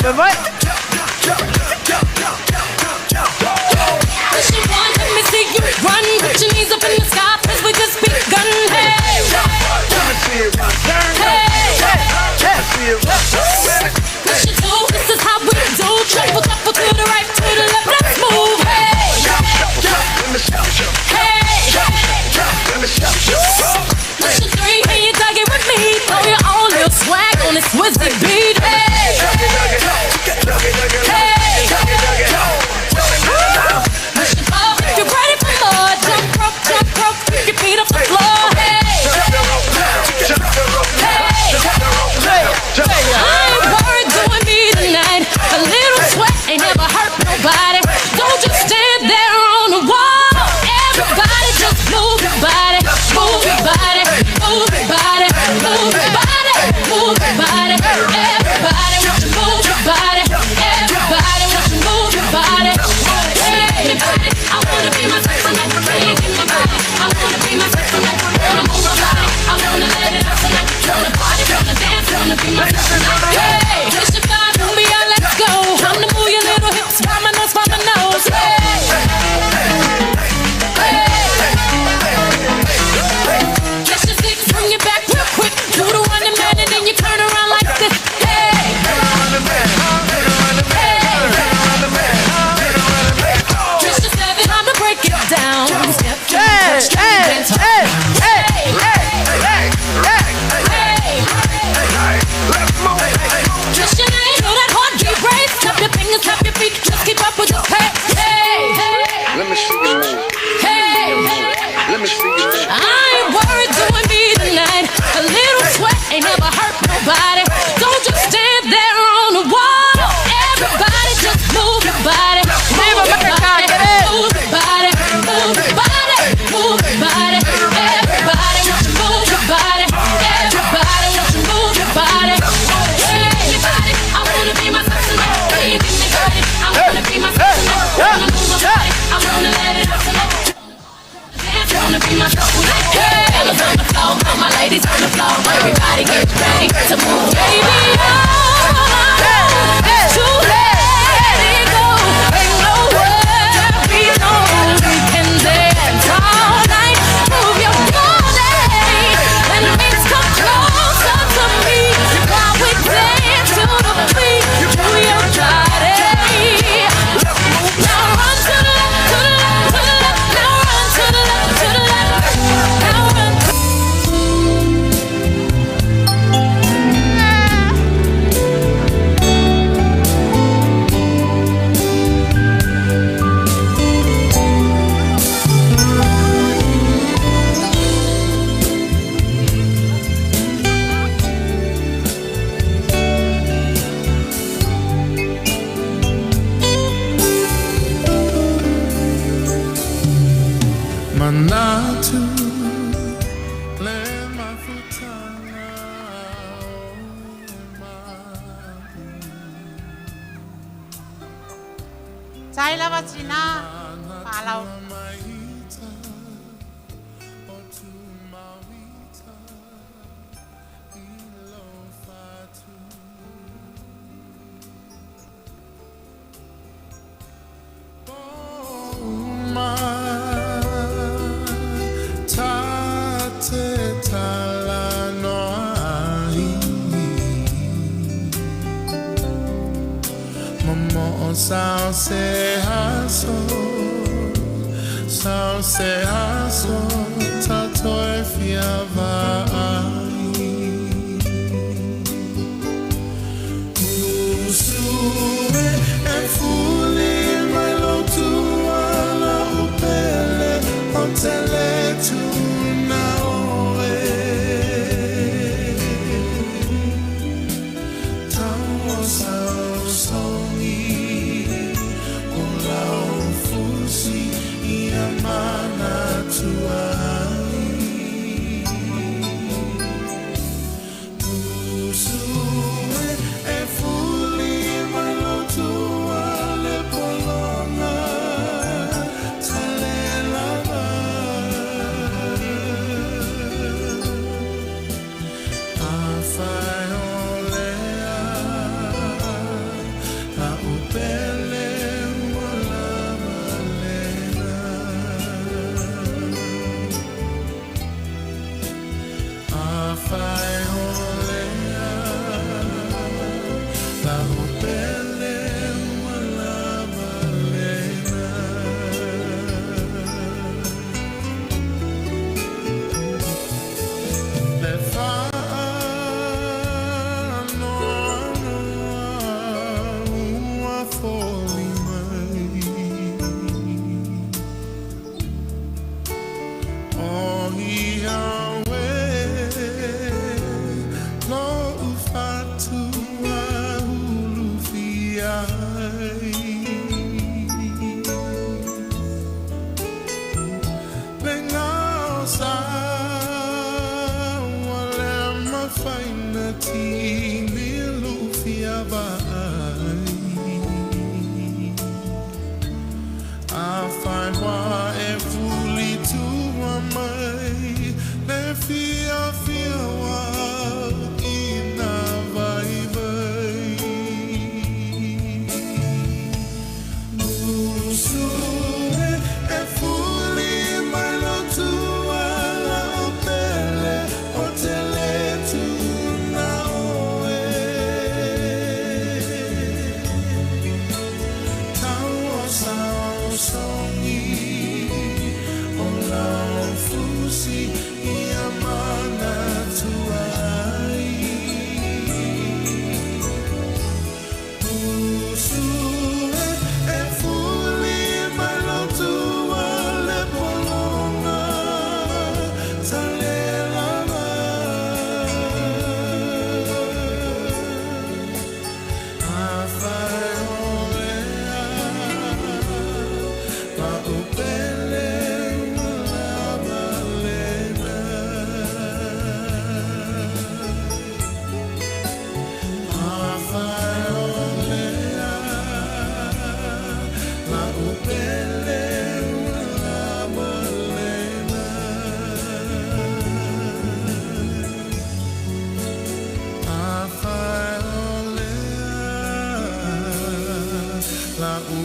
Me voy. Push it one, let me see you run. Put your knees up in the sky, 'cause we just begun. Hey, hey. Push it two, this is how we do. Shuffle, shuffle to the right, to the left. Let's move. Hey, hey. Push it three, can you tag it with me? Throw your own little swag on this wizard beat. Hey. my body. I wanna be myself tonight. Wanna move my body. I wanna let it out tonight. Wanna party, wanna dance, wanna be myself tonight. Hey, push your vibe, cumbia, let's go. Time to move your little hips. Vámonos, vámonos. Hey. Hey. Just your six, bring it back real quick. Do the running man and then you turn around like this. Hey. Just your seven, time to break it down. Step, touch, hey, hey, hey, hey, hey, hey. Just your name, feel that heartbeat race. Tap your fingers, tap your feet, just keep up with the pace. Hey, hey, Let me see you move. hey. Let me see you move. I ain't worried doing me tonight. A little sweat ain't never hurt nobody. Don't just stand there on the wall. Everybody just move your body. Move your body. Move your body. Move your body. Move your body. Everybody want you move your body. Everybody want you move your body. Hey, body. I wanna be myself tonight. Can you give me body? I wanna be myself tonight. Wanna move my body. I wanna let it out tonight. Dance, wanna be myself tonight. Hey, fellas on the floor, all my ladies on the floor. Everybody get ready to move, baby. Oh, it's to let it go. Ain't nowhere we know we can dance all night. Move your body and mix come closer to me while we dance to the beat. Move your body. Now run to the left, to the left, to the left. Now run to the left, to the left. Now run. Manatu le mafutanga Tai lava tina, palau. Tate talanoai Momo sao se aso Sao se aso Tato e fia vaai Usue e fuli mai lotu ala upele O tele tuna oe Tau sao songi O lau fusi Ia mana tuai Usue e fuli mai lotu ale polonga Talelava Afai olea La upele ua lava lena Afai olea La upele ua lava lena Le whaanoa ua foli mai O ia we Lo ufatua ulu ai Le ngao sa wale mafaina tini lufia vai A whai wā e fuli tu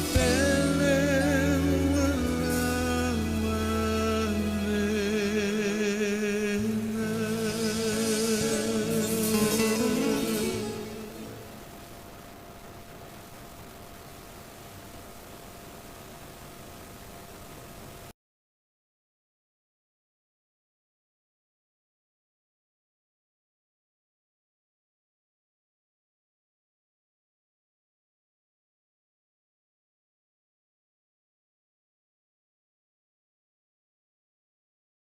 pea.